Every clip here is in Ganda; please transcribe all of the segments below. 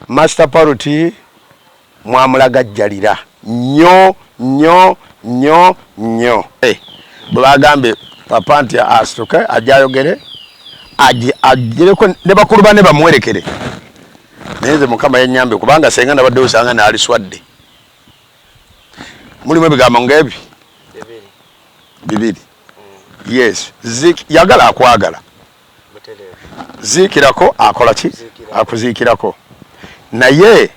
Master Parrot mwamulagajjalira nnyo nnyo nnyo nnyo. Bwe bagambye papa nti asituke ajje ayogere, agireko ne bakulu banne bamuwerekere, naye nze Mukama yannyambye kubanga senga nabadde osanga naaliswadde. Mulimu ebigambo ng'ebi bibiri. Yes, yagala akwagala, ziikirako akola ki, akuziikirako. Naye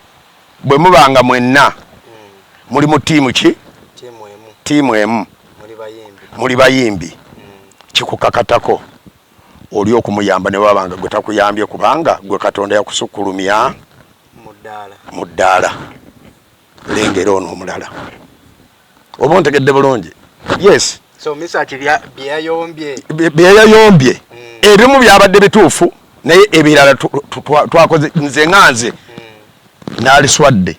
bwe mubanga mwenna muli mu ttiimu ki, ttiimu emu, muli bayimbi, kikukakatako oli okumuyamba ne bwaba nga gwe takuyambye, kubanga gwe Katonda yakusukkulumya mu ddaala. Lengera ono omulala, oba ontegedde bulungi? Yes. So Misaki byeyayombye byeyayombye ebimu byabadde bituufu, naye ebirala twakoze nze nga nze naaliswadde.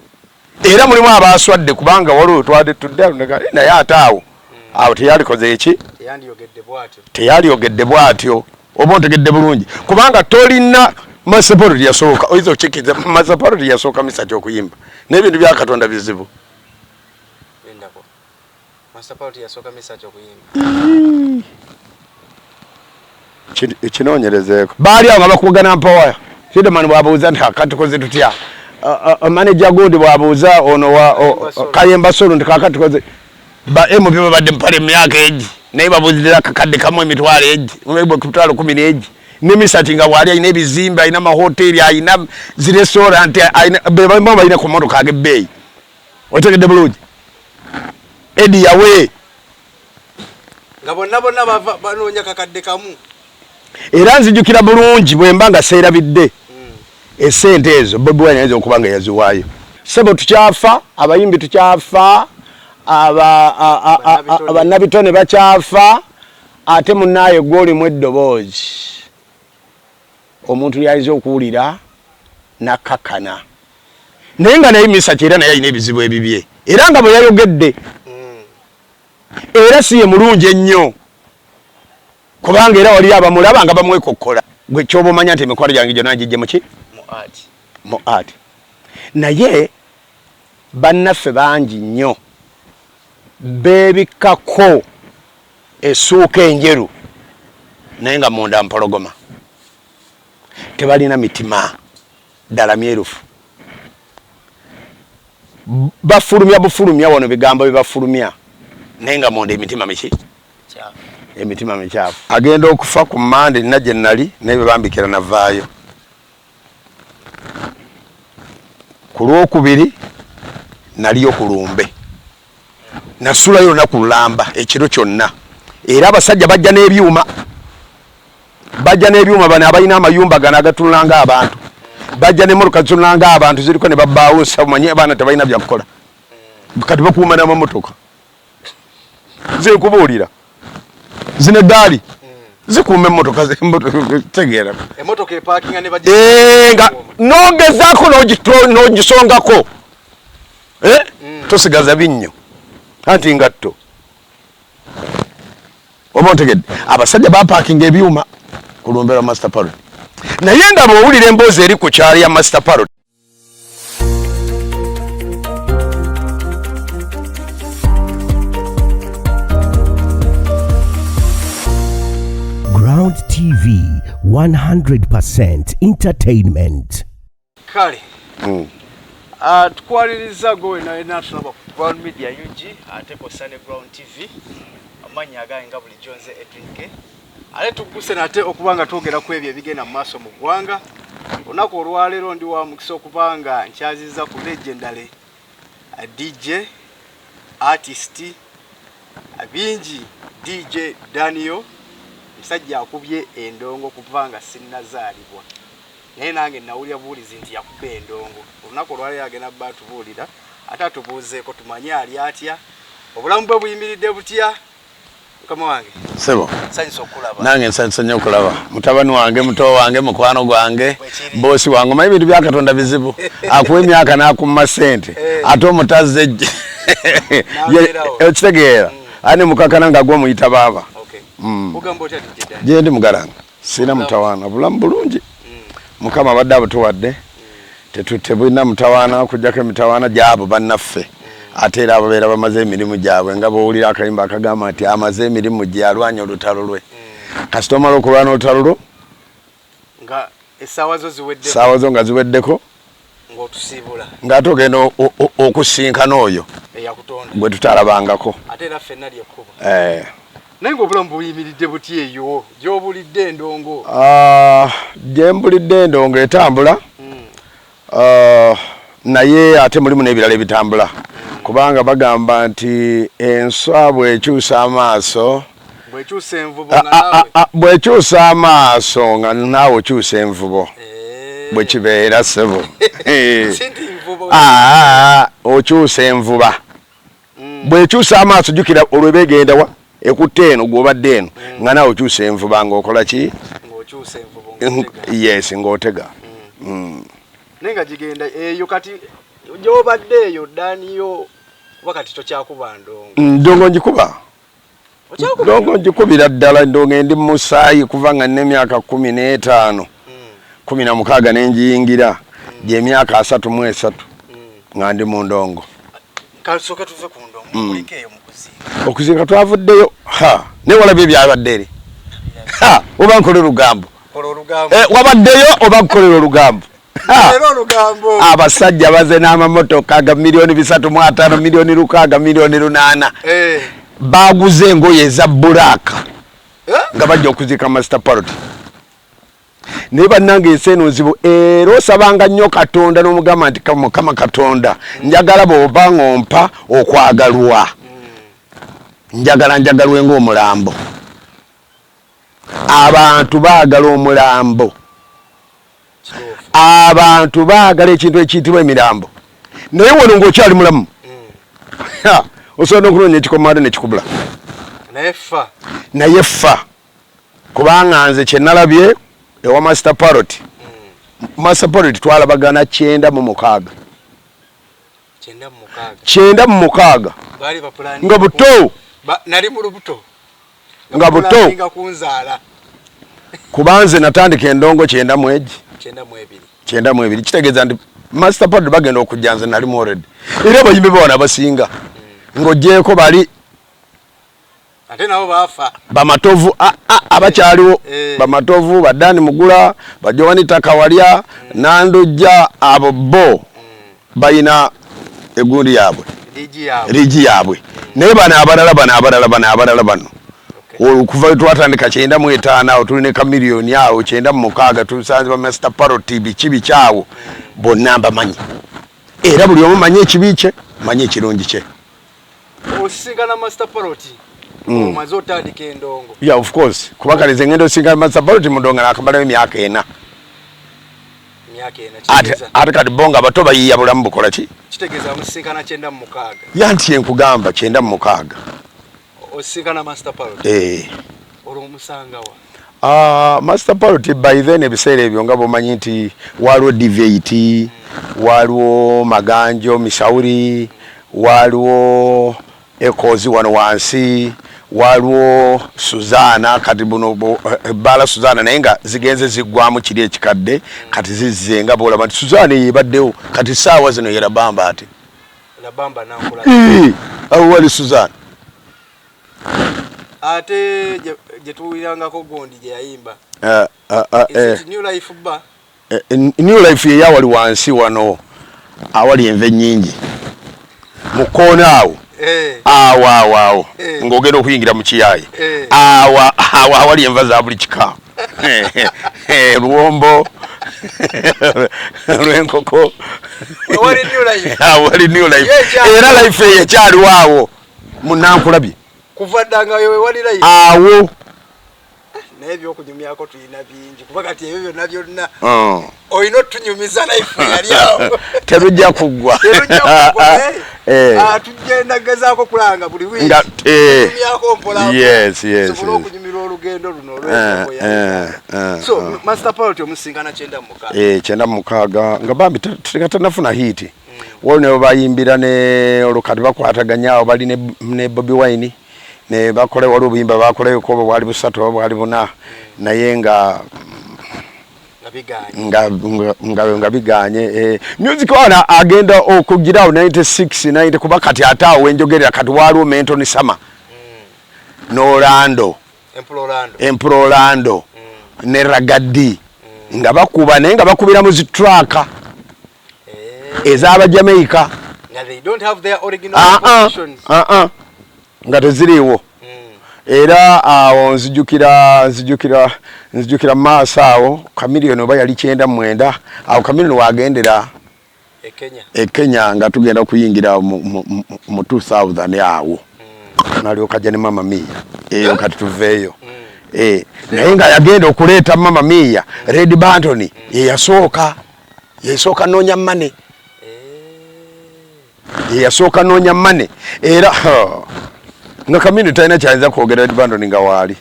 Era mulimu abaaswadde kubanga waliwo twade tudde naye ate awo awo teyalikoze eki, teyaliyogedde bwatyo. Oba ontegedde bulungi? Kubanga tolina Master Parrot yasooka, oyinza okukikiriza, Master Parrot yasooka Misaki okuyimba, n'ebintu bya Katonda bizibu. Kinoonyerezeeko. Baali awo nga bakubagana mpawaya. Fideman bw'abuuza nti kati tukoze tutya, manager gundi bw'abuuza ono wa Kayemba Solo nti kakati tukoze, ba MP babadde mpale emyaka egi, naye babuuzirira akakadde kamu emitwalo egi, emitwalo 10 n'egi. Ne Misaki nga bw'ali alina ebizimbe, alina amahoteri, alina zi restaurant, bebamu balina ku mmotoka ag'ebbeeyi. Otegedde bulungi? Eddie Yawe nga bonna bonna bava banoonya kakadde kamu. Era nzijukira bulungi bwe mba nga seerabidde esente ezo Bobi Wine ayinza okuba nga yaziwaayo. Ssebo tukyafa, abayimbi tukyafa, bannabitone bakyafa, ate munnaaye gwe olimu eddoboozi omuntu ly'ayinza okuwulira n'akkakkana. Naye nga naye Misaki era naye alina ebizibu ebibye, era nga bwe yayogedde era si ye mulungi ennyo, kubanga era waliyo abamulaba nga bamwekokkola. Gwe kyoba omanya nti emikwano gyange gyonna ngijje muki, mu art. Naye bannaffe bangi nnyo beebikkako essuuka enjeru, naye nga munda mpologoma, tebalina mitima ddala myerufu. Bafulumya bufulumya wano bigambo bye bafulumya, naye nga munda emitima miki, emitima mikyafu. Agenda okufa ku Mmande nina gye nali, naye bwe bambikira navaayo. Ku Lwokubiri naliyo ku lumbe, nasulayo olunaku lulamba ekiro kyonna. Era abasajja bajja n'ebyuma, bajja n'ebyuma, bano abalina amayumba gano agatunula ng'abantu, bajja n'emmotoka zitunula ng'abantu, ziriko ne babaawunsa. Omanyi abaana tebalina byakukola kati, bakuuma n'amamotoka. Nze nkubuulira, zino eggaali zikuuma emmotoka, tegeera nga n'ogezaako n'ogisongako, tosigaza binnyo anti ngatto. Oba ontegedde? Abasajja bapakinga ebyuma ku lumbe lwa Master Parrot, naye nga bw'owulira emboozi eri ku kyalo ya Master Parrot. Ground TV 100% entertainment. Kale tukwaliriza gwe wena wena tulaba ku Ground Media UG ate kwossa ne Ground TV. Amannya agange nga bulijjo nze Edwin K. Ate tugguse nate okuba nga twogera ku ebyo ebigenda mu maaso mu ggwanga. Olunaku olwaleero ndi wa mukisa okuba nga nkyazizza ku legendary DJ artist bingi, DJ Daniel, musajja akubye endongo kuva nga sinnazaalibwa, naye nange nawulira buwulizi nti yakuba endongo. Olunaku olwaleero agenda bba atubuulira ate atubuuzeeko tumanye ali atya, obulamu bwe buyimiridde butya. Mukama wange Sebo, nsanyusa okukulaba. Nange nsanyusa nnyo okulaba mutabani wange, muto wange, mukwano gwange, boosi wange. Omanyi ebintu bya Katonda bizibu, akuwa emyaka n'akumma ssente, ate omutazze ejje okitegeera, ani mukakana nga gwe omuyita baaba. Ogamba otya DJ Daniel? Gyendi mugalanga, sirina mutawaana, bulamu bulungi, Mukama abadde abutuwadde. Tebulina mutawaana okuggyako emitawaana gy'abo bannaffe. Ate era ababeera bamaze emirimu gyabwe, nga bw'owulira akayimba akagamba nti amaze emirimu gye, alwanye olutalo lwe. Kasita omala okulwana olutalo lwo, nga essaawa zo ziweddeko, essaawa zo nga ziweddeko, ng'otusiibula, ng'ate ogenda okusinkana oyo eyakutonda gwe tutalabangako. Ate era ffenna lyekkubo. Eh. Naye ng'obulamu buyimiridde buti eyo gy'obulidde endongo? Ah, gye mbulidde endongo etambula. Ah, naye ate mulimu n'ebirala ebitambula, kubanga bagamba nti enswa bw'ekyusa amaaso, bw'ekyusa envubo nga naawe bw'ekyusa amaaso nga naawe okyusa envubo. Eh. Bwe kibeera, ssebo. Si nti nvubo. Ah, okyusa envuba bw'ekyusa amaaso. Jjukira olwo eba egenda wa ekutte eno, gw'obadde eno, nga naawe okyusa envuba ng'okola ki? Ng'okyusa envubo ng'otega. Yes, ng'otega. Naye nga gigenda eyo kati gy'obadde eyo ddaaniyo, kuba kati tokyakuba ndongo. Ndongo ngikuba. Okyakuba? Ndongo ngikubira ddala. Ndongo endi mu musaayi kuva nga nina emyaka 15, 16 nenjiyingira, gyemyaka 33 nga ndi mu ndongo. Kasooke tuve ku ndongo, kuliko eyo mu kuziika. Okuziika twavuddeyo, ha, naye walabye ebyabadde eri. Ha, oba nkola olugambo? Kola olugambo. Eh, wabaddeyo oba nkolera olugambo? Ha! Era olugambo. Abasajja baze n'amamotoka ga miliyoni 350, miliyoni 6, miliyoni 8. Baguze engoye eza black Eh? nga bajja okuziika Master Parrot. Naye bannange, ensi eno nzibu, era osabanga nnyo Katonda n'omugamba nti, "Mukama Katonda, njagala bw'oba ng'ompa okwagalwa, njagala njagalwe ng'omulambo." Abantu baagala omulambo. Abantu baagala ekintu ekiyitibwa emirambo, naye wano ng'okyali mulamu, Ha, osobola n'okunoonya ekikomando nekikubula. Naye fa. Naye fa, kubanga nze kyenalabye ewa Master Parrot, Master Parrot twalabagana 96. 96? 96. Baali bapulaninga Nga buto. Nali mu lubuto. Nga buto. Bapulaninga kunzaala. Kuba nze natandika endongo kyenda mu egi. 92. 92, kitegeeza nti Master Parrot bagenda okujja nze nalimu already, era abayimbi bawana abasinga ng'ogyeko bali Ate nabo baafa. Bamatovu abakyaliwo. Eh. Bamatovu, badani Mugula, bajowanita Kawalya, Nandujja, abo bo balina egundi yaabwe. Liigi yaabwe. Liigi yaabwe. Naye bano abalala, bano abalala, bano abalala bano, okuva we twatandika 95 awo tuli ne Kamiliyoni awo 96, tusanze ba Master Parrot, biki biki awo, bonna mbamanyi, era buli omu manyi ekibi kye, manyi ekirungi kye. Osisinkana Master Parrot omaze otandika endongo? Yeah, of course, kuba kale nze ngenda osinkana Master Parrot mu ndongo nakamalayo emyaka 4. Myaka 4. Ate Kitegeeza ate kati bo nga bato bayiiya bulamu bukola ki. Kitegeeza musisinkana 96? Ya, nti yenkugamba 96. Osisinkana Master Parrot? Eh. Olwo omusangawa? Master Parrot by then, ebiseera ebyo nga bwomanyi nti waliwo DV8, waliwo Maganjo Misawuri, waliwo Echoes wano wansi, waliwo Suzana. Kati buno ebbaala Suzana, naye nga zigenze ziggwamu kiri ekikadde, kati zizze nga bwolaba nti Suzana eyo ebaddewo, kati saawa zino yerabamba ate. Labamba nankula. Awo wali Suzana. Ate gye tuwulirangako gundi gye yayimba? Uh, Is it New Life Bar? New Life ye yawali wansi wano awali enva ennyingi mu kkoona awo. Awo awo awo. Ng'ogenda okuyingira mu kiyaayi. Awo awo awali enva za buli kika, luwombo lw'enkoko. Wali New Life. Awo wali New Life. Ye ekyaliwo. Era Life eyo ekyaliwo awo munankulabye. Kuva dda nga we wali Life? Awo. Naye ebyokunyumyako tulina bingi, kuba kati ebyo byonna byonna Oh. olina otunyumiza life yali awo. Terujja kuggwa. Terujja kuggwa, eh. Ah, tugenda gezaako kulanga buli wiiki. Nga, Tunyumyako mpola mpola. Yes. Tusobole okunyumirwa olugendo luno olw'endongo ya Uganda. So Master Parrot omusinkana 96? Eh, 96, nga bambi nga tanafuna hit. Waliwo ne bayimbira ne olwo kati bakwataganya awo bali ne Bobi Wine ne bakola, waliwo obuyimba bakolayoko oba bwali busatu oba bwali buna, naye nga Nga biganye eh, music wana agenda okugirawo 96 90 kuba kati ate awo wenjogerera kati waliwo Menton Summer n'Orlando Emperor Orlando ne Ragga Dee nga bakuba, naye nga bakubira mu zitraka ez'Abajamaica. Ah, ah, ah, nga teziriiwo. Era awo nzijukira maaso awo Chameleone oba yali 99 awo Chameleone wagendera e Kenya nga tugenda kuyingira mu 2000 awo, nalyoka ajja ne Mama Mia eyo. Kati tuveeyo. Eh, naye nga yagenda okuleeta Mama Mia, Red Banton yeyasooka yeyasooka noonya money, yeyasooka noonya money. Era nga Chameleone talina kyayinza kwogera Red Banton nga waali.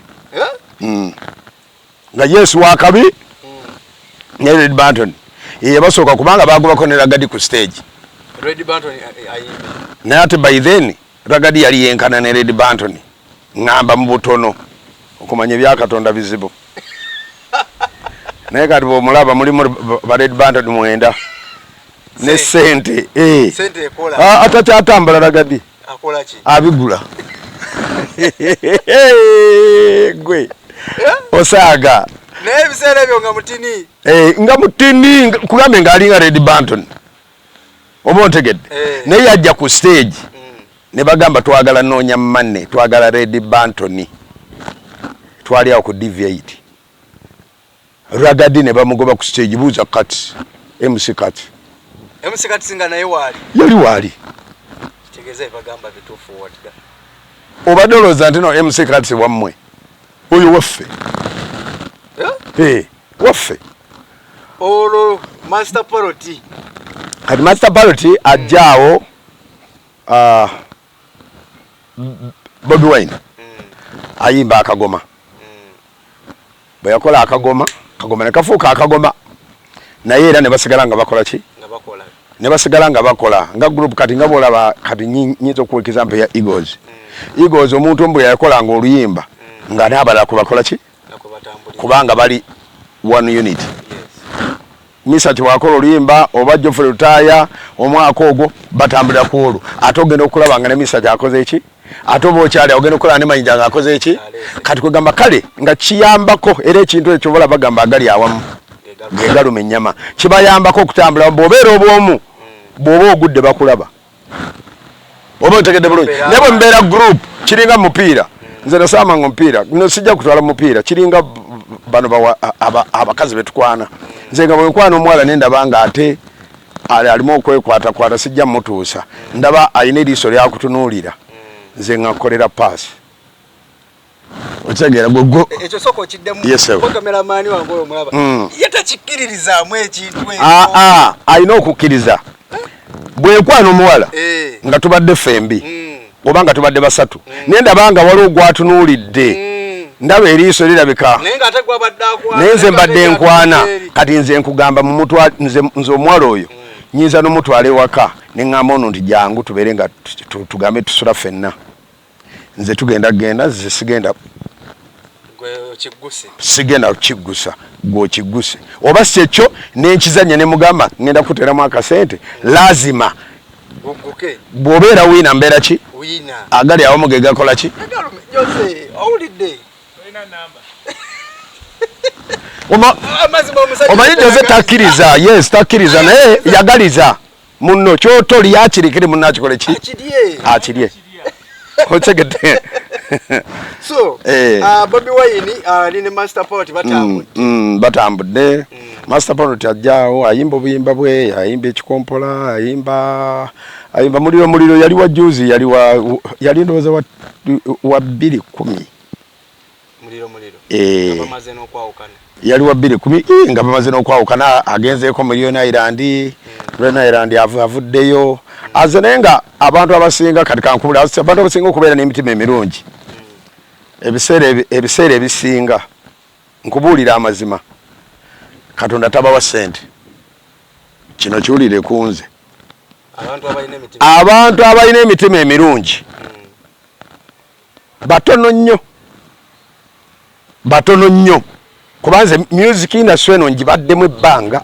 Nga yesu wakabi ne Red Banton yeyabasooka kubanga bagobako ne Ragga Dee ku stage. Naye ate by then Ragga Dee yali yenkana ne Red Banton, ŋŋamba mu butono. Okumanya ebyakatonda bizibu, naye kati bwomulaba mulimu ba Red Banton mwenda ne sente, eh. Ah, atakyatambula Ragga Dee abigula gwe osaaga. Naye ebiseera ebyo nga mutini. Eh, nga mutini, kugambe ng'alinga Red Banton, oba ontegedde? Eh. Naye yajja ku stage ne bagamba, "Twagala noonya money, twagala Red Banton." Twali awo ku DV8, Ragga Dee ne bamugoba ku stage. Buuza Kati, MC Kati. MC Kati nga naye waali? Yali waali. Kitegeeza ebagamba bituufu wadda. Obadde olowooza nti no MC Kati wammwe? Oyo waffe. Eh? Eh, waffe. Olwo Master Parrot? Kati Master Parrot ajja awo, ah, Bobi Wine ayimba akagoma. Bwe yakola akagoma, kagoma ne kafuuka akagoma, naye era ne basigala nga bakola ki? Nga bakola. Ne basigala nga bakola nga group. Kati nga bwolaba kati nyinza okuwa example ya Eagles. Eagles, omuntu omu bwe yakolanga oluyimba nga n'abalala kwe bakola ki? Nga kwe batambulira. Kubanga bali one unit. Misa tiwakola oluyimba oba Geoffrey Lutaaya omwaka ogwo batambulira ku olwo, ate ogenda okulaba nga ne Misa kyakoze eki, ate oba okyali ogenda okulaba ne Mayinja nga akoze eki. Aleese. Kati kwegamba kale nga kiyambako era ekintu ekyo bola bagamba agali awamu gegaluma ennyama, kibayambako okutambula. Bw'obeera obwomu, bw'oba ogudde bakulaba, oba otegedde bulungi? Naye bwe mbeera group, kiringa mupiira. Nze nasamba nga omupiira no sijja kutwala mupiira, kiringa bano abakazi betukwana. Nze nga bwenkwana omuwala nendaba nga ate alimu okwekwatakwata, sijja mutuusa. Ndaba alina eriiso lyakutunuulira, nze nga nkolera paasi, okitegeera? Gwe Ekyo sooka okiddemu. Yes, sir. Kameramani wange oyo omulaba? Ye takikkiririzaamu ekintu ekyo. Aa, alina okukkiriza. Bwenkwana omuwala nga tubadde ffembi oba nga tubadde basatu, naye ndaba nga waliwo gwatunuulidde, ndaba eriiso lirabika. Naye ng'ate gwabadde akwana. Naye nze mbadde Naye nkwana. ng'ate eri. Kati nze nkugamba nze omuwala oyo nyinza nomutwala ewaka neŋŋamba ono nti jangu tubeere nga tugambe tusula ffenna. Nze tugenda genda, nze sigenda. Gwe okigguse. Sigenda kukiggusa, gwe okigguse. Oba si ekyo nenkizanya ne mugamba ŋŋenda kuteeramu akasente lazima. Gugguke. Bw'obeera wiina mbeera ki? Wiina. Agali awamu ge gakola ki? Egalume Jose, owulidde? Amazima omusajja Omanyi Jose takkiriza, yes, takkiriza, naye yagaliza munno kyotoli yakirikire munno akikole ki? Akirye. Akirye, otegedde? So Bobi Wine ali ne Master Parrot batambudde. Batambudde. Master Parrot ajjaawo ayimba obuyimba bwe, ayimba ekikompola, ayimba muliro muliro. Yali wa juzi, yali wa yali ndowooza wa 2010. Muliro muliro. Eh. Nga bamaze n'okwawukana. Yali wa 2010, nga bamaze n'okwawukana. Agenzeeko mu Leone Island. Leone Island avuddeyo aze, naye nga abantu abasinga, kati kankubula, abantu abasinga okubeera n'emitima emirungi ebiseera ebisinga, nkubuulira amazima, Katonda tabawa ssente. Kino kiwulire ku nze. Abantu abalina emitima. Abantu abalina emitima emirungi batono nnyo, batono nnyo. Kuba nze music industry eno ngibaddemu ebbanga,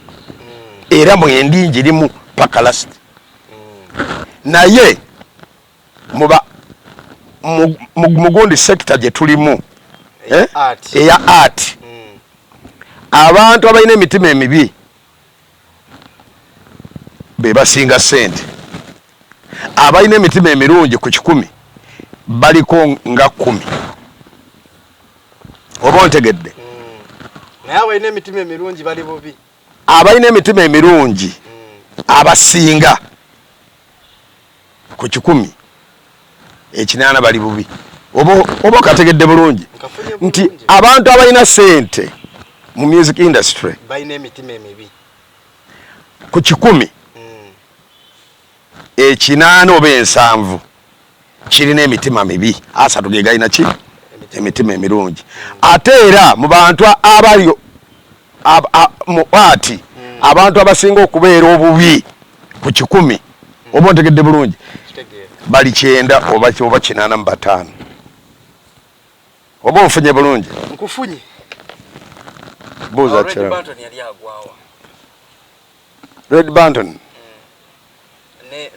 era mwendi ngirimu paka last. Naye muba mugundi sector gye tulimu, eh? Eya art, abantu abalina emitima emibi be basinga sente. Abalina emitima emirungi ku 100 baliko nga 10. Oba ontegedde? Naye abalina emitima emirungi bali bubi. Abalina emitima emirungi abasinga ku 180 bali bubi. Oba okategedde bulungi nti abantu abalina sente mu music industry balina emitima emibi. Ku 180 oba 70 kirina emitima mibi, 30 ge galina ki? Emitima emirungi. Ate era mu bantu abali mu art, abantu abasinga okubeera obubi ku 100, oba ontegedde bulungi, bali 90 oba 85. Oba onfunye bulungi? Nkufunye. Buuza. Kirala, Red Banton.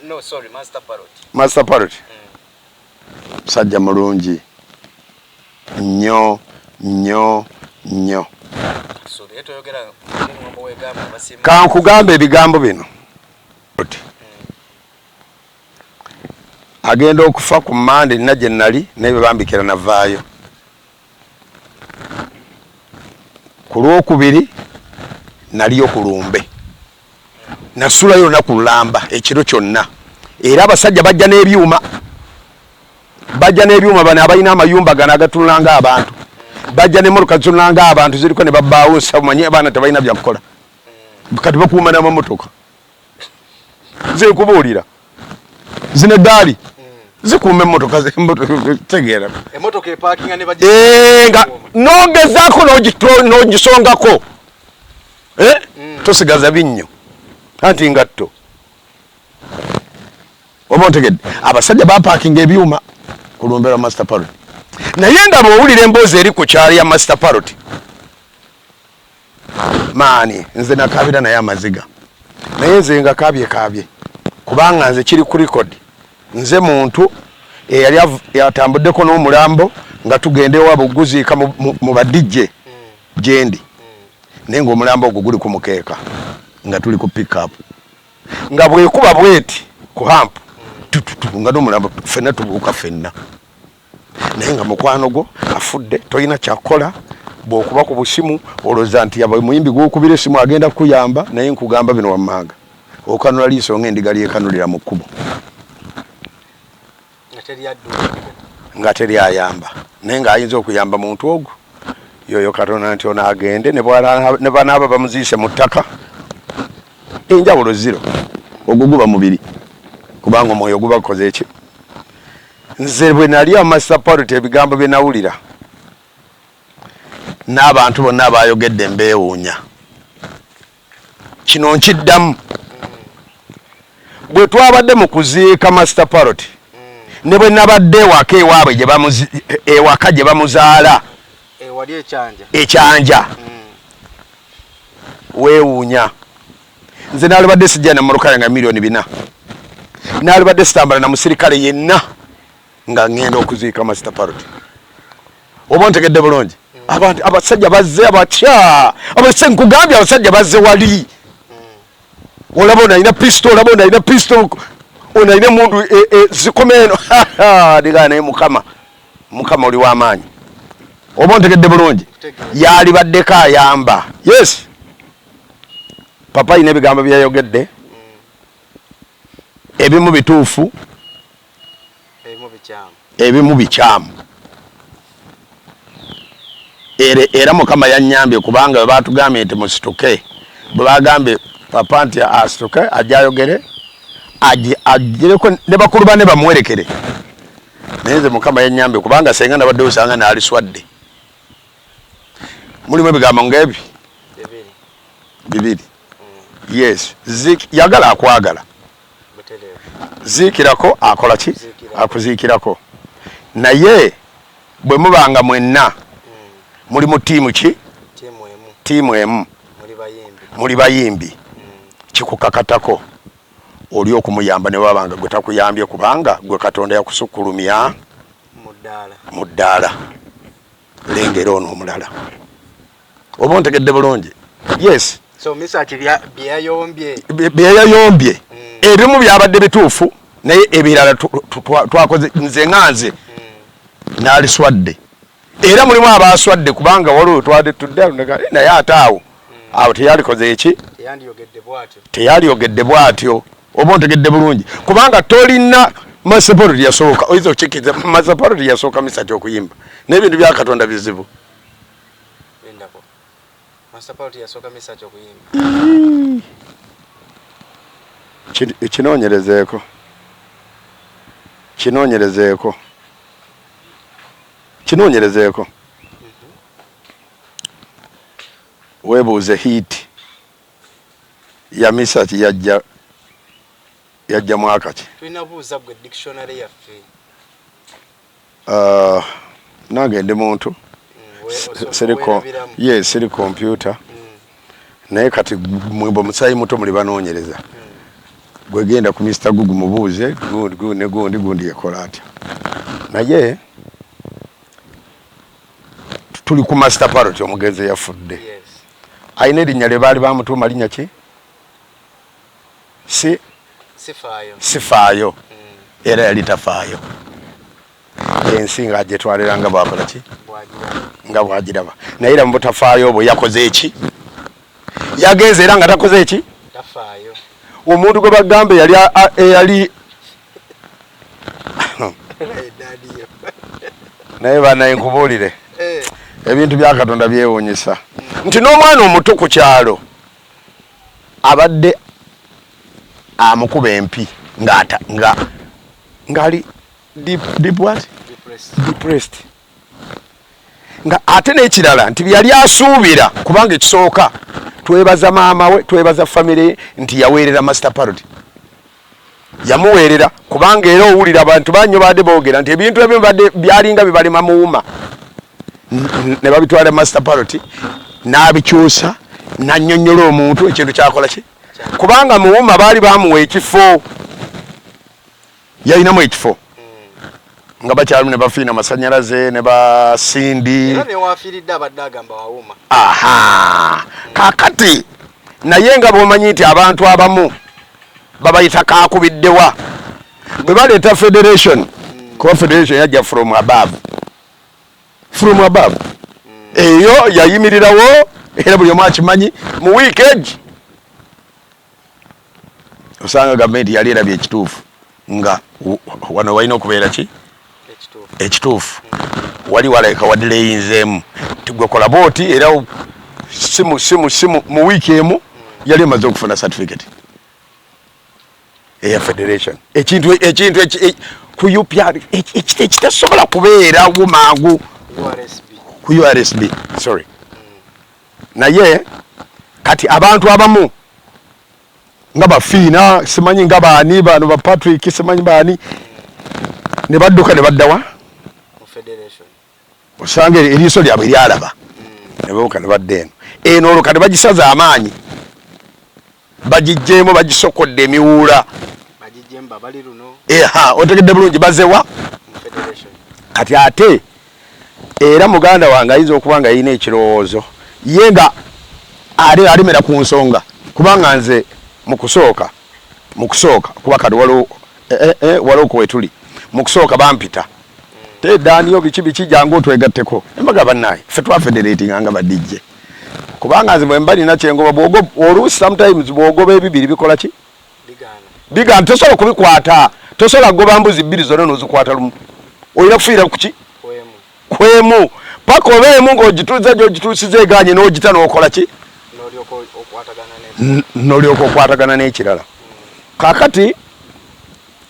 No, sorry, Master Parrot. Master Parrot musajja mulungi nnyo nnyo nnyo. Kankugambe ebigambo bino. Agenda okufa ku Mande, nina gye nali naye bwe bambikira navaayo. Ku Lwokubiri naliyo ku lumbe, nasulayo olunaku lulamba ekiro kyonna. Era abasajja bajja n'ebyuma, bajja n'ebyuma. Bano abalina amayumba gano agatunula nga abantu bajja n'emmotoka zitunula nga abantu ziriko ne babbaawo nsawo. Manyi abaana tebalina byakukola, kati bakuuma n'amamotoka. Nze nkubuulira, zino eggaali zikuuma emmotoka. Tegeera. Emotoka eparkinga ne nga nogezaako n'ogisongako, eh? Tosigaza binnyo anti ngatto. Oba ontegedde? Abasajja bapakinga ebyuma ku lumbe lwa Master Parrot, naye nga bw'owulira emboozi eri ku kyalo ya Master Parrot, maani, nze nakabira naye amaziga, naye nze nga kabye kabye, kubanga nze kiri ku record. Nze muntu eyali atambuddeko n'omulambo nga tugenda ewaabwe okuguziika mu badijje gyendi, naye ng'omulambo ogwo guli ku mukeeka nga tuli ku pickup, nga bwekuba bweti ku hump tututu, nga n'omulambo ffenna tubuuka ffenna, naye nga mukwano gwo afudde, tolina kyakukola. Bw'okuba ku busimu olowooza nti yaba muyimbi gw'okubira essimu agenda kukuyamba, naye nkugamba bino wammanga, okanula liiso ng'endiga lyekanulira mu kkubo. Nga teri adduukirira. Nga teri ayamba, naye ng'ayinza okuyamba muntu ogwo yoyo Katonda, nti ono agende ne banaaba bamuziise mu ttaka, enjawulo zero. Ogwo guba mubiri, kubanga omwoyo guba gukoze eki? Nze bwe nali Master Parrot, ebigambo bye nawulira n'abantu bonna abayogedde, mbeewuunya. Kino nkiddamu: bwe twabadde mu kuziika Master Parrot, ne bwe nabadde ewaka ewaabwe ewaka gye bamuzaala. Ewali ekyanja. Ekyanja. Weewuunya, nze naalibadde sijja na mmotoka yange 4 miliyoni, naalibadde sitambala na musirikale yenna nga ŋŋenda okuziika Master Parrot. Oba ontegedde bulungi? Abantu, abasajja bazze abatya, abase nkugambye, abasajja bazze wali olaba ono alina pistol, olaba ono alina pistol, ono alina emundu zikoma eno digaa. Naye Mukama, Mukama oli w'amaanyi. Oba ontegedde bulungi? Yalibaddeko ayamba. Yes, papa alina ebigambo byeyayogedde, ebimu bituufu, ebimu bikyamu. Ebimu bikyamu. Era Mukama yanyambye, kubanga bwe batugambye nti musituke, bwe bagambye papa nti asituke ajje ayogere, agireko ne bakulu bane bamuwerekere, naye nze Mukama yanyambye, kubanga senga nabadde osanga naaliswadde. Mulimu ebigambo ngaebi bibiri. Bibiri, yes. Yagala akwagala butereevu. Ziikirako akola ki? Ziikirako. Akuziikirako, naye bwe mubanga mwenna muli mu ttiimu ki? Tiimu emu. tiimu emu, muli bayimbi, kikukakatako oli okumuyamba ne waba nga gwe takuyambye, kubanga gwe Katonda yakusukkulumya mu ddaala. Lengera ono omulala, oba ontegedde bulungi? Yes. So Misaki byeyayombye byeyayombye ebimu byabadde bituufu, naye ebirala twakoze nze nga nze naaliswadde, era mulimu abaaswadde, kubanga waliwo twadde tudde naye ate awo awo teyalikoze eki, teyaliyogedde bwatyo, oba ontegedde bulungi? Kubanga tolina Master Parrot yasooka, oyinza okukikiriza, Master Parrot yasooka Misaki okuyimba, n'ebintu bya Katonda bizibu. Lindako. Master Parrot yasooka Misaki okuyimba? Kinoonyerezeeko, kinoonyerezeeko, kinoonyerezeeko, weebuuze hit ya Misaki yajja mwaka ki? Tulina buuza gwe dictionary yaffe. Nange ndi muntu. Siriko, yes, siri computer. Naye kati mwe musayi muto muli banoonyereza. Gwe genda ku Mr Google mubuuze gundi gundi ne gundi gundi yekola atya. Naye tuli ku Master Parrot, omugenzi eyafudde. Alina erinnya lye baali bamutuuma, linnya ki? Si sifaayo. Sifaayo. Era yali tafaayo, ensi ng'agyetwalira nga bwakola ki, nga bwagiraba. Naye era mu butafaayo obwo yakoze eki? Yagenze era nga takoze eki? Tafaayo. Omuntu gwe bagamba eyali eyali naye banaye nkubuulire, ebintu bya Katonda byewuunyisa nti n'omwana omuto ku kyalo abadde amukuba empi ng'ata nga ng'ali deep, deep what? Depressed. Depressed. Nga ate n'ekirala nti byali asuubira, kubanga ekisooka twebaza maama we, twebaza famire ye nti yaweerera Master Parrot, yamuweerera, kubanga era owulira abantu banyo badde boogera nti ebintu ebimu badde byalinga bibalema muwuma ne babitwala Master Parrot n'abikyusa n'annyonnyola omuntu ekintu kyakola ki, kubanga muwuma baali bamuwa ekifo, yalinamu ekifo nga bakyalimu ne bafiina masanyalaze ne basindi. Era newafiiridde abadde agamba wawuma. Aha, kakati naye nga bwomanyi nti abantu abamu babayita kakubiddewa bwe baleeta federation, kuba federation yajja from above, from above eyo yayimirirawo, era buli omu akimanyi. Mu wiiki egi osanga gavumenti yali erabye ekituufu nga wano walina okubeera ki ekituufu, wali walabika wadireyinzeemu tigwekola booti, era simu simu simu mu wiiki emu yali emaze okufuna certificate eya federation, ekintu ku UPR ekitasobola kubeerawo mangu ku URSB, sorry. Naye kati abantu abamu nga bafiina simanyi nga baani bano ba Patrick simanyi baani ne badduka ne baddawa, osanga eriiso lyabwe lyalaba ne babuka ne badda eno eno, olwo kati bagisaza amaanyi, bagijjeemu, bagisokodde emiwuula. Eha, otegedde bulungi, bazewa kati. Ate era muganda wange ayinza okuba nga yalina ekirowoozo ye nga alemera ku nsonga, kubanga nze mukusooka kuba kati waliwo waliwo kuwetuli mu kusooka bampita te Daniyo biki biki, jangu otwegatteko. Embaga bannaye ffe twafederatinga nga ba DJ, kubanga nze bwe mba nina kyengoba, bwogo oluusi sometimes bw'ogoba ebibiri bikola ki? Bigaana, tosobola kubikwata, tosobola kugoba mbuzi bbiri zonna n'ozikwata lumu, olina kufiira kuki? Kwemu, paka oba emu ng'ogituuza gy'ogituusiza eganye n'ogita n'okola ki? N'olyoka okwatagana n'ekirala. Kakati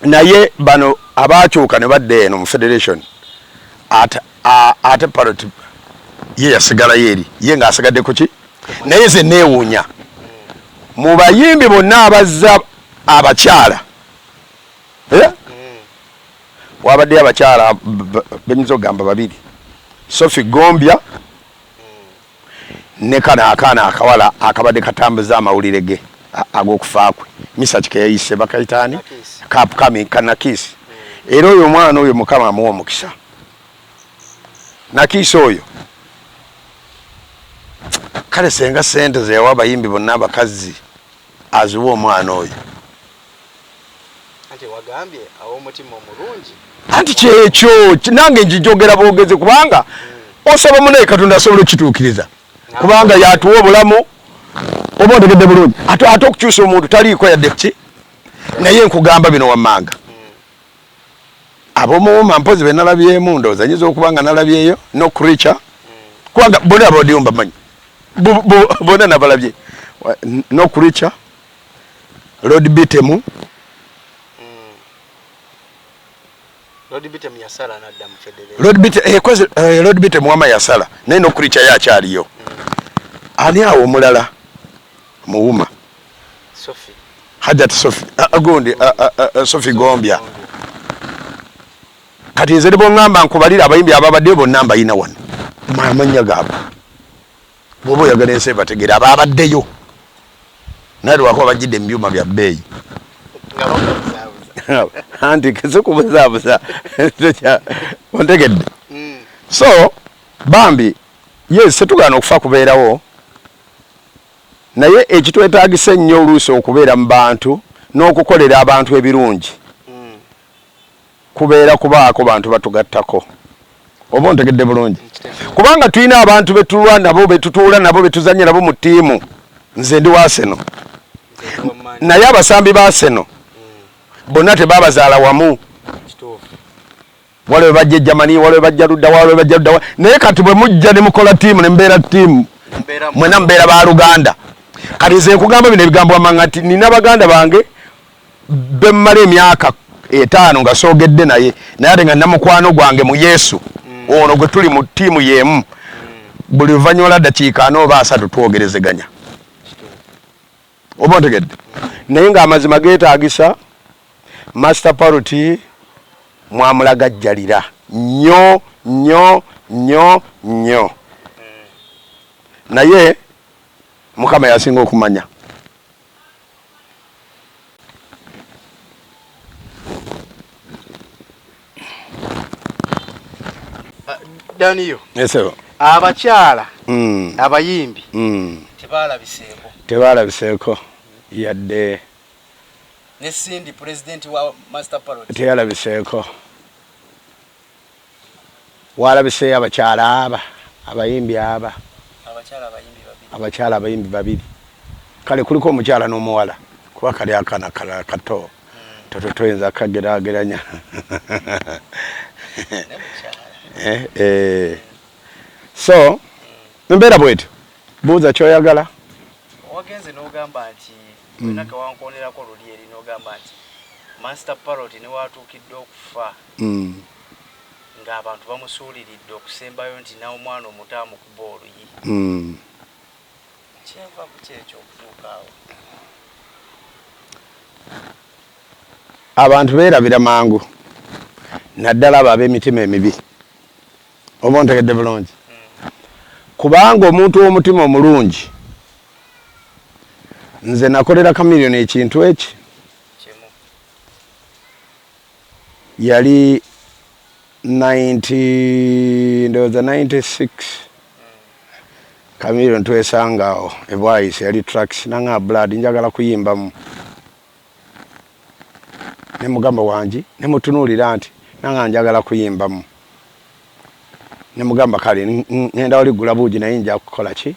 naye bano abakyuka ne badda eno mu federation, ate Parrot ye yasigalayo eri ye ng'asigadde ku ki? Naye ze neewuunya mu bayimbi bonna abazza abakyala, eh? Wabaddeyo abakyala benyinza okugamba babiri, Sophie Gombya. Ne kano akaana akawala akabadde katambuza amawulire ge ag'okufa kwe, Misaki keyayise bakayitaani kapukami kanakiisi. Era oyo omwana oyo Mukama amuwa omukisa. Nakiisi oyo kale senga sente zeyawa abayimbi bonna abakazi aziwa omwana oyo. Anti wagambye aw'omutima omulungi. Anti kyekyo nange njijogera bwogezi kubanga osaba munaye Katonda asobola okukituukiriza kubanga yatuwa obulamu oba ontegedde bulungi ate ate okukyusa omuntu taliiko yadde ki naye nkugamba bino wammanga abomuwuma mpozi benalabyemu ndowooza nyinza okuba nga nalabyeyo no creature kubanga bona abadiyo mbamanyi bona nabalabye no creature Lord Bitemu. Lord Bitemu yasala nadda mu federation. Lord Bitemu eh, kozi eh, Lord Bitemu wama yasala naye no creature yakyaliyo. Ani awo omulala muwuma Sophie. Hajat Sophie gundi Sophie Gombya. Kati nze ne bw'oŋŋamba nkubalire abayimbi ababaddeyo bonna mbayina wano amannya gaabwe. Bw'oba oyagala ensi ebategeera abaabaddeyo naye lwakuba bajjidde mu byuma bya bbeeyi anti sikubuzaabuza ontegedde mm. So bambi yes tetugaana okufa kubeerawo naye ekitwetaagisa ennyo oluusi okubeera mu bantu n'okukolera abantu ebirungi mm. Kubeera kubaako bantu batugattako. Oba ontegedde bulungi? Kubanga tulina abantu betulwa nabo, betutuula nabo, betuzannya nabo mu ttiimu. Nze ndi wa Arsenal, naye abasambi ba Arsenal bonna tebabazaala wamu. Waliwo bajja e Germany, waliwo bajja ludda, waliwo bajja ludda. Naye kati bwe mujja ne mukola ttiimu ne mubeera ttiimu, mwena mubeera ba luganda. Kati nze nkugamba bino ebigambo amanga nti nina baganda bange bemmala emyaka etaano nga soogedde naye naye ate nga namukwano gwange mu Yesu mm. Ono gwe tuli mu ttiimu y'emu mm. Buli luvannyuma lwa ddakiika ana oba asatu twogerezeganya oba ontegedde mm. Naye ng'amazima geetaagisa Master Parrot mwamulagajjalira nnyo nnyo nnyo nnyo naye Mukama yasinga okumanya. Daniyo. Yes, sir. Abakyala mm. abayimbi mm. Tebalabiseeko tebalabiseeko yadde ne Cindy president wa Master Parrot teyalabiseeko. Walabiseeyo abakyala aba abayimbi aba abakyala abayimbi babiri kale kuliko omukyala n'omuwala kuba kali akana kalala kato hmm. Toto toyinza kagerageranya eh, eh. So embeera bwetyo buuza kyoyagala wagenze n'ogamba nti wena hmm. Kewankonerako luli eri n'ogamba nti Master Parrot ne watuukidde okufa mm. Ng'abantu bamusuuliridde okusembayo nti n'omwana omuto amukuba oluyi. Mm. Kyava ku kyekyo okutuuka awo. Abantu beerabira mangu naddala abo ab'emitima emibi oba ontegedde bulungi mm. Kubanga omuntu w'omutima omulungi nze nakolera Chameleone ekintu eki yali 90 ndowooza 96 Chameleone twesanga awo ebwayise yali tracks nanga blood njagala kuyimbamu ne mugamba wangi ne mutunuulira nti nanga njagala kuyimbamu ne mugamba kale ngenda wali gula buugi naye nja kukola ki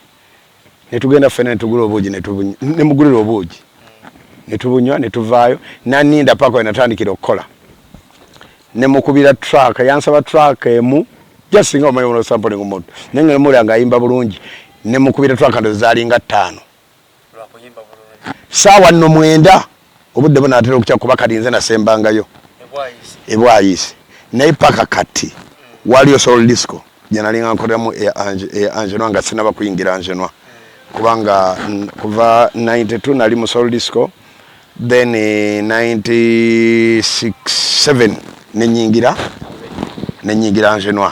ne tugenda ffena ne tugula obuugi ne mugulira obuugi ne tubunywa ne tuvaayo naninda paka we natandikira okukola ne mukubira track yansaba track emu just nga omanyi ono sampling omuntu naye nga nemulira ng'ayimba bulungi ne mukubira track ndo zaalinga ttaano saawa nno mwenda obudde bunaatera okukya kuba kati nze nasembangayo ebwayiise naye paka kati waliyo soul disco gyenalinga nkoleramu eya Angenoi nga sinaba kuyingira Angenoi kubanga kuva 92 nali mu soul disco then 96 7 nenyingira Angenoi.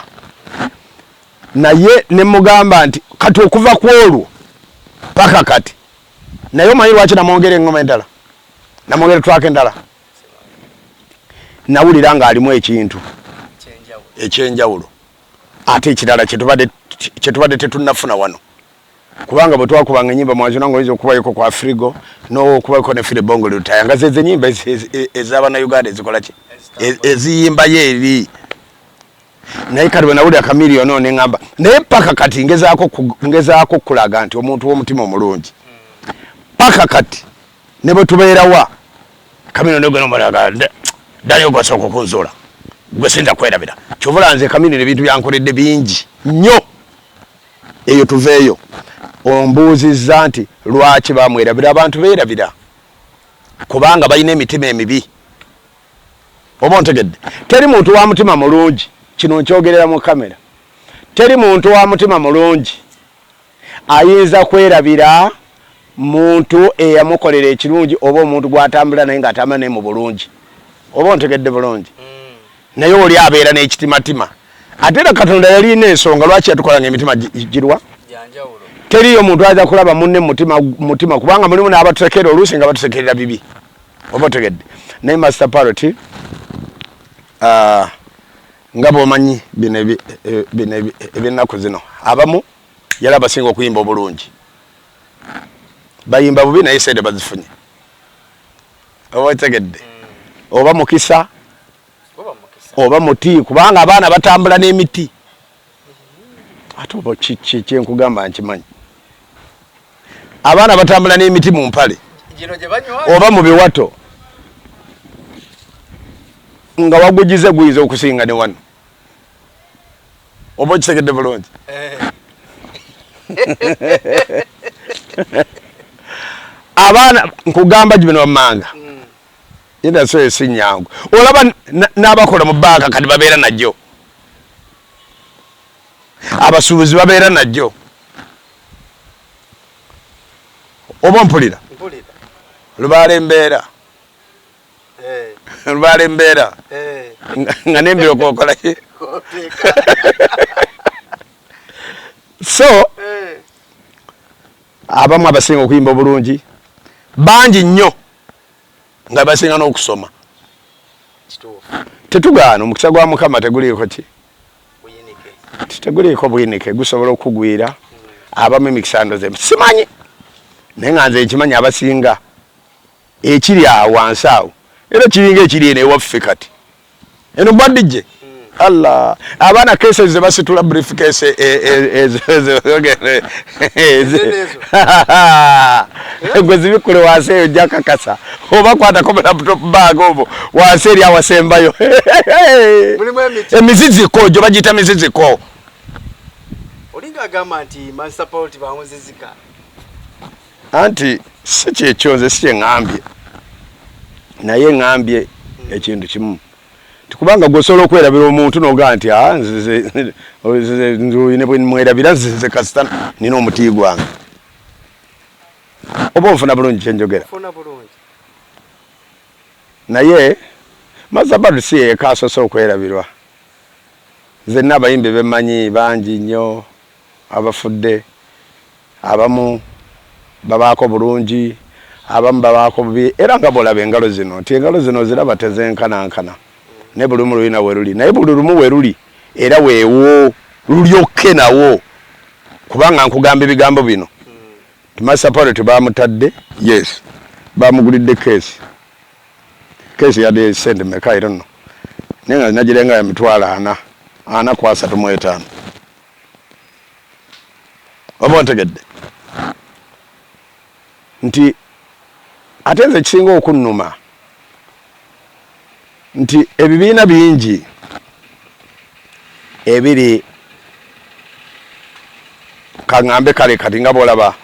Naye ne mugamba nti kati okuva ku olwo paka kati. Naye omanyi lwaki namwongera engoma endala, namwongera track endala? Nawulira ng'alimu ekintu ekyenjawulo ate ekirala kyetubadde tetunnafuna wano, kubanga bwe twakubanga enyimba mwazina nga oyinza okubayoko kwa Afrigo n'okubayoko ne Philly Bongole Lutaaya, nga zezo enyimba ez'Abannayuganda ezikola ki, eziyimbayo eri. Naye kati bwe nawulira Chameleone ono ne ŋŋamba, naye paka kati ngezaako okukulaga nti omuntu w'omutima omulungi paka kati ne bwe tubeerawa Chameleone gwe nomulaga ddayo gwasooka okunzuula gwe sinza kwerabira. Kyova nze Chameleone ebintu byankoledde bingi nnyo. Eyo tuveeyo. Ombuuzizza nti lwaki bamwerabira? Abantu beerabira kubanga balina emitima emibi. Oba ontegedde? Teri muntu wa mutima mulungi, kino nkyogerera mu kamera, teri muntu wa mutima mulungi ayinza kwerabira muntu eyamukolera ekirungi oba omuntu gw'atambula naye ng'atambula naye mu bulungi. Oba ontegedde bulungi? Naye oli abeera n'ekitimatima. Ate era Katonda yalina ensonga lwaki yatukolanga emitima girwa. Teriyo muntu ayinza kulaba munne mutima mutima, kubanga mulimu n'abatusekera oluusi nga batusekerera bibi. Oba otegedde? Naye Master Parrot, nga bw'omanyi bino ebyennaku zino, abamu yali abasinga okuyimba obulungi bayimba bubi naye sente bazifunye. Oba otegedde? Oba mukisa oba muti, kubanga abaana batambula n'emiti. Ate oba kiki kyenkugamba nkimanyi, abaana batambula n'emiti mu mpale oba mu biwato, nga wagugize guyinza okusinga ne wano. Oba okitegedde bulungi? Abaana nkugamba gibino wammanga industry si nyangu. Olaba n'abakola mu banka kati babeera najjo, abasuubuzi babeera najjo. Oba mpulira lubaala embeera, lubaala embeera nga nembiro kokola ki. So abamu abasinga okuyimba obulungi bangi nnyo nga basinga n'okusoma. Tetugaana omukisa gwa Mukama teguliiko ki, teguliiko buyinike, gusobola okukugwira. Abamu emikisa ndoze simanyi, naye nga nze nkimanyi abasinga ekiri awo wansi awo era kiringa ekiri eno ewaffe kati eno bwadijje. Allah, abaana kese ze basitula, brief case gwe zibikule wansi eyo ojja kakasa oba kwatako mu laptop bag obwo wansi eri awasembayo emiziziko gyo bagiyita miziziko. Olinga agamba nti Master Paul bamuzizika. Anti si kyekyo, nze si kyeŋŋambye, naye ŋŋambye ekintu kimu nti kubanga gwe osobola okwerabira omuntu n'ogamba nti nze ne bwe mwerabira nze kasita nina omuti gwange. Oba onfuna bulungi kyenjogera? Naye Master Badu si yeyeka asoose okwerabirwa. Nze nina abayimbi bemmanyi bangi nnyo abafudde. Abamu babaako bulungi, abamu babaako bubi, era nga bw'olaba engalo zino nti engalo zino oziraba tezenkanankana, naye buli lumu lulina we luli, naye buli lumu we luli era weewo lulyokke nawo. Kubanga nkugamba ebigambo bino nti Master Parrot baamutadde, yes, baamugulidde keesi, keesi yadde sente meka era nno, naye nga nagirenga ya 400 000 435. Oba ontegedde nti ate nze ekisinga okunnuma nti ebibiina bingi ebiri kaŋŋambe kale kati nga bw'olaba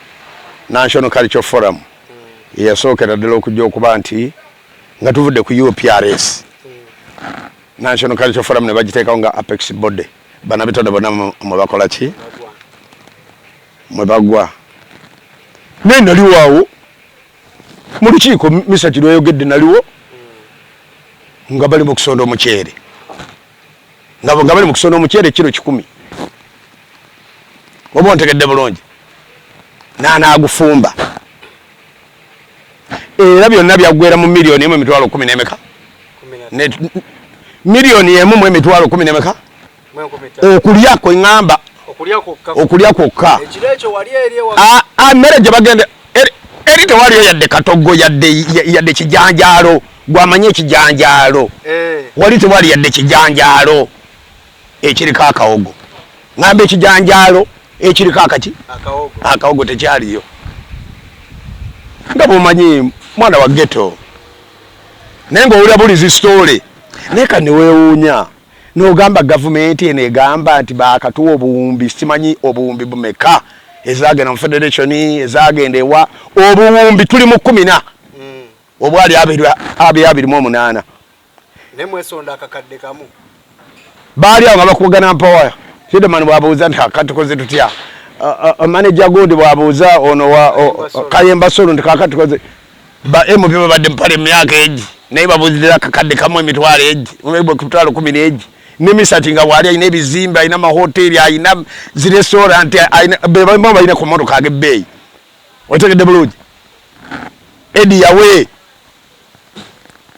National Cultural Forum eyasookera ddala okujja okuba nti nga tuvudde ku UPRS, National Cultural Forum ne bagiteekawo nga apex body, bannabitone bonna mwe bakola ki, mwe bagwa. Naye naliwo awo mu lukiiko Misaki lweyogedde, naliwo nga bali mu kusonda omuceere, nga bali mu kusonda omuceere kiro 100. Oba ontegedde bulungi, n'anaagufumba era byonna byaggwera mu 1,110,000, 1,110,000 okulya kwe ŋŋamba, okulya kwokka. Emmere gye bagenda eri tewaliyo yadde katogo, yadde kijanjaalo. Gwamanyi ekijanjaalo? Wali tewali yadde kijanjaalo ekiriko akawogo. Ŋŋamba ekijanjaalo ekiriko akaki, akawogo, tekyaliyo. Nga bwomanyi mwana wa ghetto, naye ng'owulira buli zi story, naye ka neweewuunya n'ogamba gavumenti eno egamba nti baakatuwa obuwumbi, simanyi obuwumbi bumeka, ezagenda mu federation, ezagenda ewa, obuwumbi tuli mu 10 obwali 2028. Nemwesonda akakadde kamu. Baali awo nga bakubagana mpawa. Hideman bwabuuza nti kakati tukoze tutya, manager gundi bwabuuza ono wa Kayemba Solo nti kakati tukoze, ba MP babadde mpale emyaka egi, naye babuuzirira akakadde kamu emitwalo egi, 100,000 egi. Ne Misati nga bwali alina ebizimbe, alina amahoteri, alina zi restaurant, bebamu balina ku motoka ag'ebbeeyi. Otegedde bulungi, Edi yawe.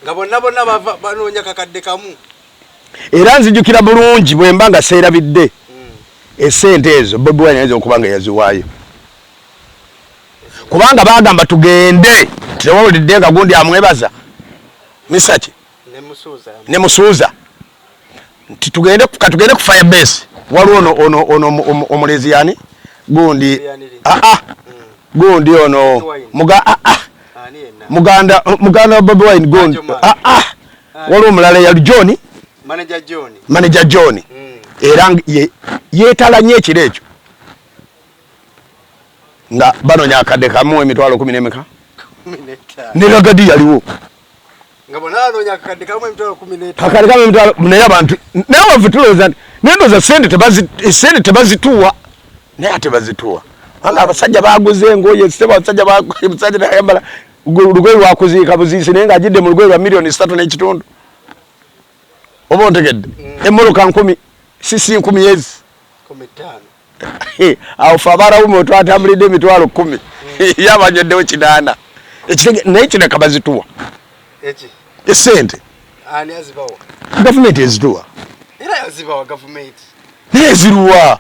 Nga bonna bonna bava banoonya kakadde kamu. Era nzijukira bulungi, bwe mba nga seerabidde, esente ezo Bobi Wine ayinza okuba nga yaziwaayo, kubanga bagamba tugende. Tewawulidde nga gundi amwebaza Misaki ne Musuuza nti tugende, katugende ku fire base? Waliwo ono omulezi yani gundi, aa ah, gundi ono muga, aa ah, muganda wa Bobi Wine gundi, aa ah, waliwo omulala eyali John, manager John. Era yeetala nnyo ekiro ekyo nga banonya akadde kamu emitwalo kumi n'emeka, ne Ragadi yaliwo. Kakadde kamu emitwalo. Naye abantu, naye waffe tulowooza nti, naye ndowooza sente tebazituwa, naye ate bazituwa, anga abasajja baguze engoye sebo, abasajja, musajja nayambala lugoye lwakuziika buziisi, naye ng'agidde mu lugoye lwa 3.5 miliyoni. Oba ontegedde? Emmotoka 1000 sisi 1000 ezi awo fe abarawume twatambulidde 100,000, ye abanyweddewo 800. Naye kireka bazituwa esente, gavumenti ezituwa, naye ziruwa?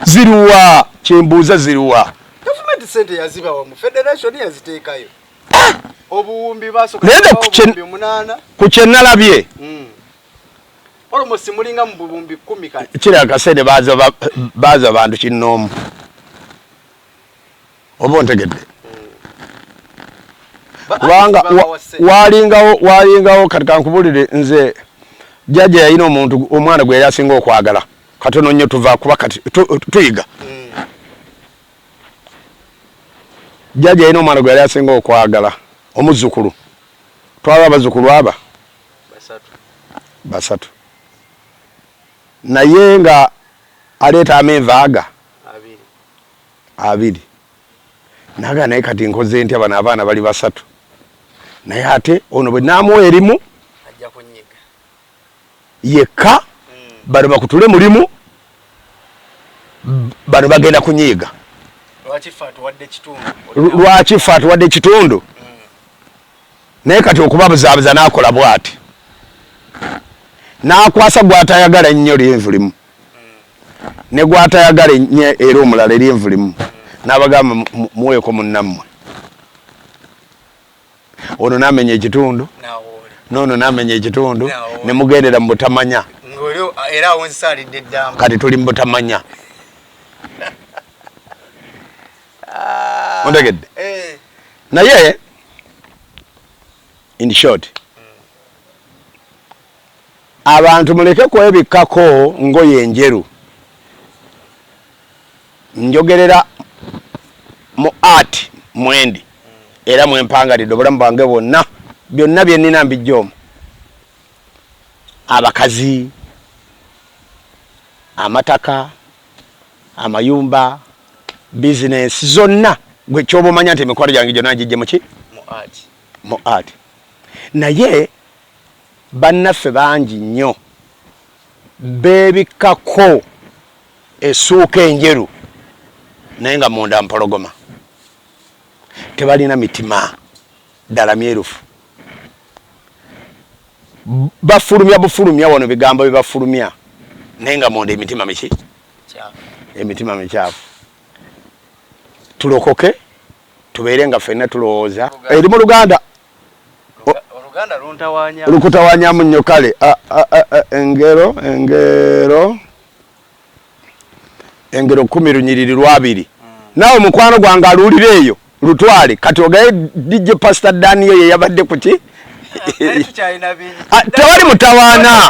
Ziruwa? Kyembuuza, ziruwa? Gavumenti sente yazibawa mu federation, yaziteekayo obuwumbi. Naye ku kyenalabye, Almost mulinga mu 10,000 kati. Kirabika sente baaza bantu kinnoomu. Oba ontegedde? Kubanga walingawo kati kankubulire, nze jjajja yalina omuntu, omwana gwe yali asinga okwagala. Katono nnyo tuva kuba kati tuyiga. Jjajja yalina omwana gwe yali asinga okwagala, omuzzukulu. Twaba abazzukulu aba basatu, naye nga aleeta amenvu aga abiri naga. Naye kati nkoze ntya? Bano abaana bali basatu, naye ate ono bwe naamuwa erimu yekka, bano bakutule mulimu, bano bagenda kunyiiga. Lwaki fe atuwadde ekitundu? Naye kati okubabuzaabuza n'akola bw'ati, n'akwasa gw'atayagala ennyo lyenvu limu, ne gw'atayagala ennyo era omulala eryenvu limu, n'abagamba muweeko munnammwe. Ono n'amenya ekitundu, noono n'amenya ekitundu, ne mugendera mu butamanya. Kati tuli mu butamanya. Ontegedde? Naye in short, abantu muleke kwebikkako ngoye enjeru. Njogerera mu art mwendi era mwempangalidde obulamu bwange bwonna, byonna byenina mbijja omwo. Abakazi, amataka, amayumba, bizinesi zonna, gwe kyoba omanya nti emikwano gyange gyonna ngijje muki? Mu art. Naye bannaffe bangi nnyo beebikkako essuuka enjeru. Naye nga munda mpologoma. Tebalina mitima ddala myerufu. Bafulumya bufulumya wano bigambo bye bafulumya naye nga munda emitima miki? Emitima mikyafu. Tulokoke tubeere nga ffenna tulowooza eri mu Luganda. Oluganda luntawanya. Lukutawanyamu nnyo kale. Engero engero engero 10 lunyiriri lwabiri. Naawe mukwano gwange aluwulira eyo lutwale kati ogaye DJ Pastor Daniel ye yabadde kuki? Tewali mutawaana,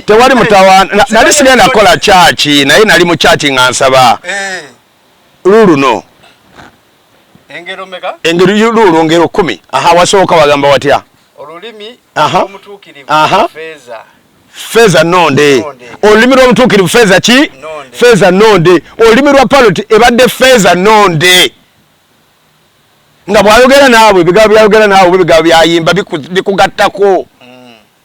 tewali mutawaana. Nali sigenda kukola kyaki, naye nali mu kyaki nga nsaba luluno engero meka? Engero lulu ngero 10. Aha, wasooka wagamba watya? Olulimi lw'omutuukirivu feeza. Feeza nonde. Olulimi lw'omutuukirivu feeza ki? Feeza nonde. Olulimi lwa parrot ebadde feeza nonde. Nga bw'ayogera naawe ebigambo by'ayogera naawe oba ebigambo by'ayimba bikugattako.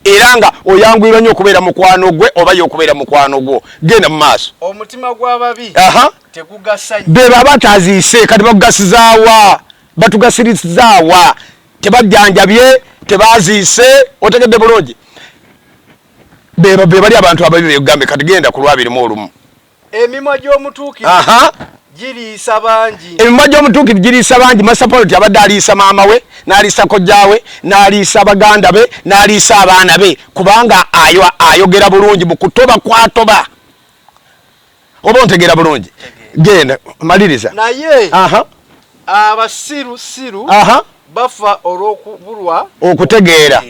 Era nga oyanguyirwa nnyo okubeera mukwano gwe oba ye okubeera mukwano gwo. Genda mu maaso. Omutima gw'ababi tegugasa nnyo. Be baba bataziise kati bakugasizaawa? Batugasirizaawa? Tebajjanjabye, tebaziise, otegedde bulungi. Be bali abantu ababi begambe kati genda ku lwabiri mu olumu. Emimwa gy'omutuukirivu giriisa bangi. Emimwa gy'omutuukirivu giriisa bangi. Master Parrot abadde aliisa maama we, n'aliisa kojja we, n'aliisa baganda be, n'aliisa abaana be, kubanga ayogera bulungi mu kutoba kwatoba. Oba ontegeera bulungi? Genda maliriza. Naye abasirusiru bafa olw'okubulwa okutegeera.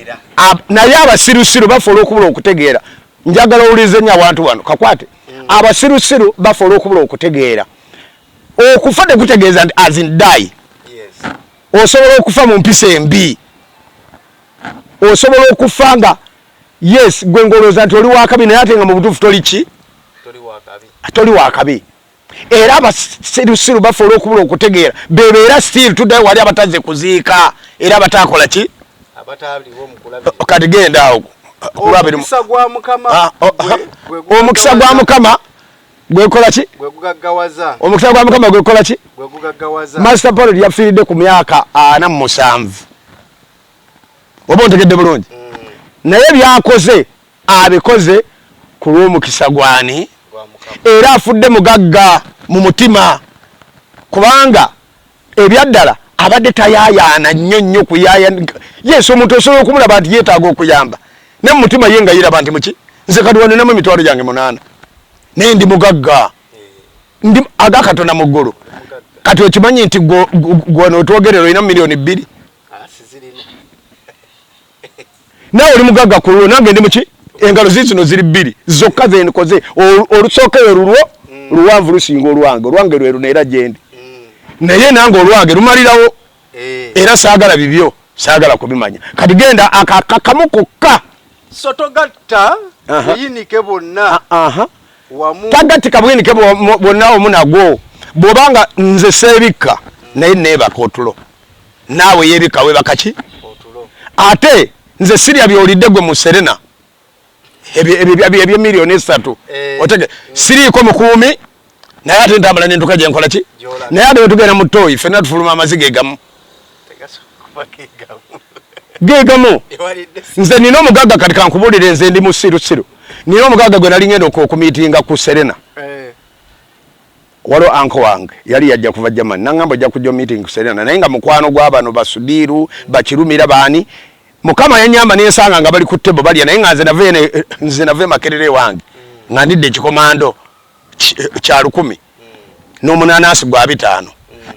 Naye abasirusiru bafa olw'okubulwa okutegeera. Njagala owulirize nnyo awantu wano kakwate. Abasirusiru bafa olw'okubulwa okutegeera. Okufa tekutegeeza nti as in die. Osobola okufa mu mpisa embi. Osobola okufa nga yes gwe ng'olowooza nti oli wakabi naye ate nga mu butuufu toli ki? Toli wakabi. Era abasirusiru bafa olw'okubula okutegeera. Bebeera still tuddayo wali abatazze kuziika era abataakola ki? Kati genda awo. Omukisa gwa Mukama omukisa gwa Mukama gwekola ki? Omukisa gwa Mukama gwekola ki? Master Parrot yafiiridde ku myaka 47. Oba ontegedde bulungi? Naye byakoze abikoze ku lw'omukisa gwani? Era afudde mugagga mu mutima, kubanga ebyaddala abadde tayaayaana nnyo nnyo kuyaaya. Yes, omuntu osobola okumulaba nti yeetaaga okuyamba, naye mu mutima ye nga yeraba nti muki, nze kati wano ninamu emitwalo gyange 8 naye ndi mugagga, ndi aga Katonda mu ggulu. Kati okimanyi nti gwano otwogerera olina miliyoni 2? Nawe oli mugagga ku lulwo, nange ndi muki, engalo zizino ziri 2 zokka zenkoze. Olusooka eyo lulwo luwanvu lusinga olwange, olwange lwe luno era gyendi, naye nange olwange lumalirawo era saagala bibyo, saagala kubimanya. Kati genda akakamu kokka. So togatta buyinike bwonna wamu. Tagattika buyinike bwonna wamu nagwo. Bw'obanga nze seebikka naye neebaka otulo, naawe yeebikka weebaka ki? Ate nze sirya by'olidde gwe mu Serena ebye miliyoni 3. Otege siriiko mukuumi, naye ate ntambula n'entuka gye nkola ki? Naye ate bwe tugenda mu ttooyi ffenna tufuluma amazi gegamu. Gegamu. Nze nina omugagga kati kankubuulire, nze ndi musirusiru. Nina omugagga gwe nali ngenda okumiitinga ku Serena. Waliwo anko wange yali yajja kuva Germany, nangamba ojja kujja meeting ku Serena, naye nga mukwano gw'abano basudiiru bakirumira baani. Mukama yanyamba nensanga nga bali ku table balya, naye nga nze nava Makerere wange nga ndidde ekikomando kya 10 n'omunanasi gwa 5.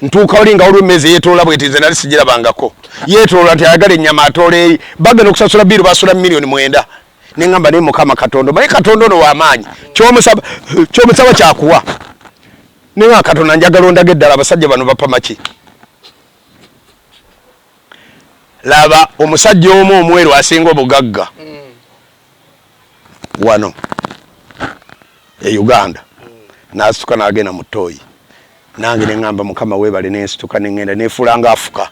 Ntuuka oli nga waliwo emmeeza eyeetoloola bweti, nze nali sigirabangako. Yeetoloola nti ayagala ennyama atoola eri, bagenda okusasula biiru basula miliyoni 9. Ne ŋŋamba naye Mukama Katonda, omanyi Katonda ono w'amaanyi, ky'omusaba kyakuwa. Ne ŋŋamba Katonda njagala ondage eddala abasajja bano bapama ki. Laba omusajja omu omweru asinga obugagga wano e Uganda, n'asituka n'agenda mu ttooyi. Nange ne ŋŋamba Mukama weebale, ne nsituka ne ŋŋenda neefuula ng'afuka.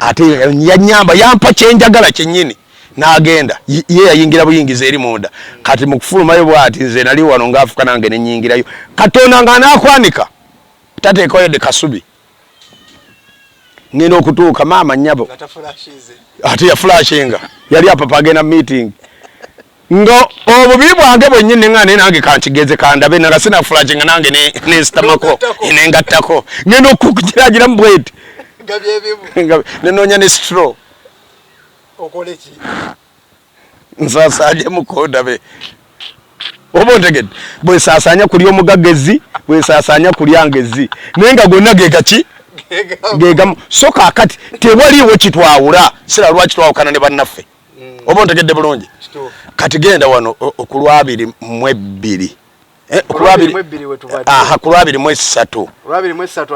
Ate yanyamba yampa kyenjagala kyennyini n'agenda. Ye yayingira buyingiza eri munda. Kati mu kufulumayo bw'ati nze nali wano ng'afuka nange ne nnyingirayo. Katonda ng'anaakwanika. Tateekayo yadde kasubi. Ngenda okutuuka maama nnyabo ate yafulashinga yali apapa agenda meeting nga obubi bwange bwennyini nga naye nange kankigeze kandabe nga sinafulashinga nange nensitamako nengattako ngenda okukiragiramu bweti nenoonya ne straw nsasanye mukondabe oba ontegedde bwesasanya kulya omugagezi bwesasanya kulya ngezi naye nga gonna gegaki gegamu. So kakati tewaliwo kitwawula sira lwaki twawukana ne bannaffe mm. Oba ontegedde bulungi. Kati genda wano ku lwabiri mu ebbiri eh, ku lwabiri mu esatu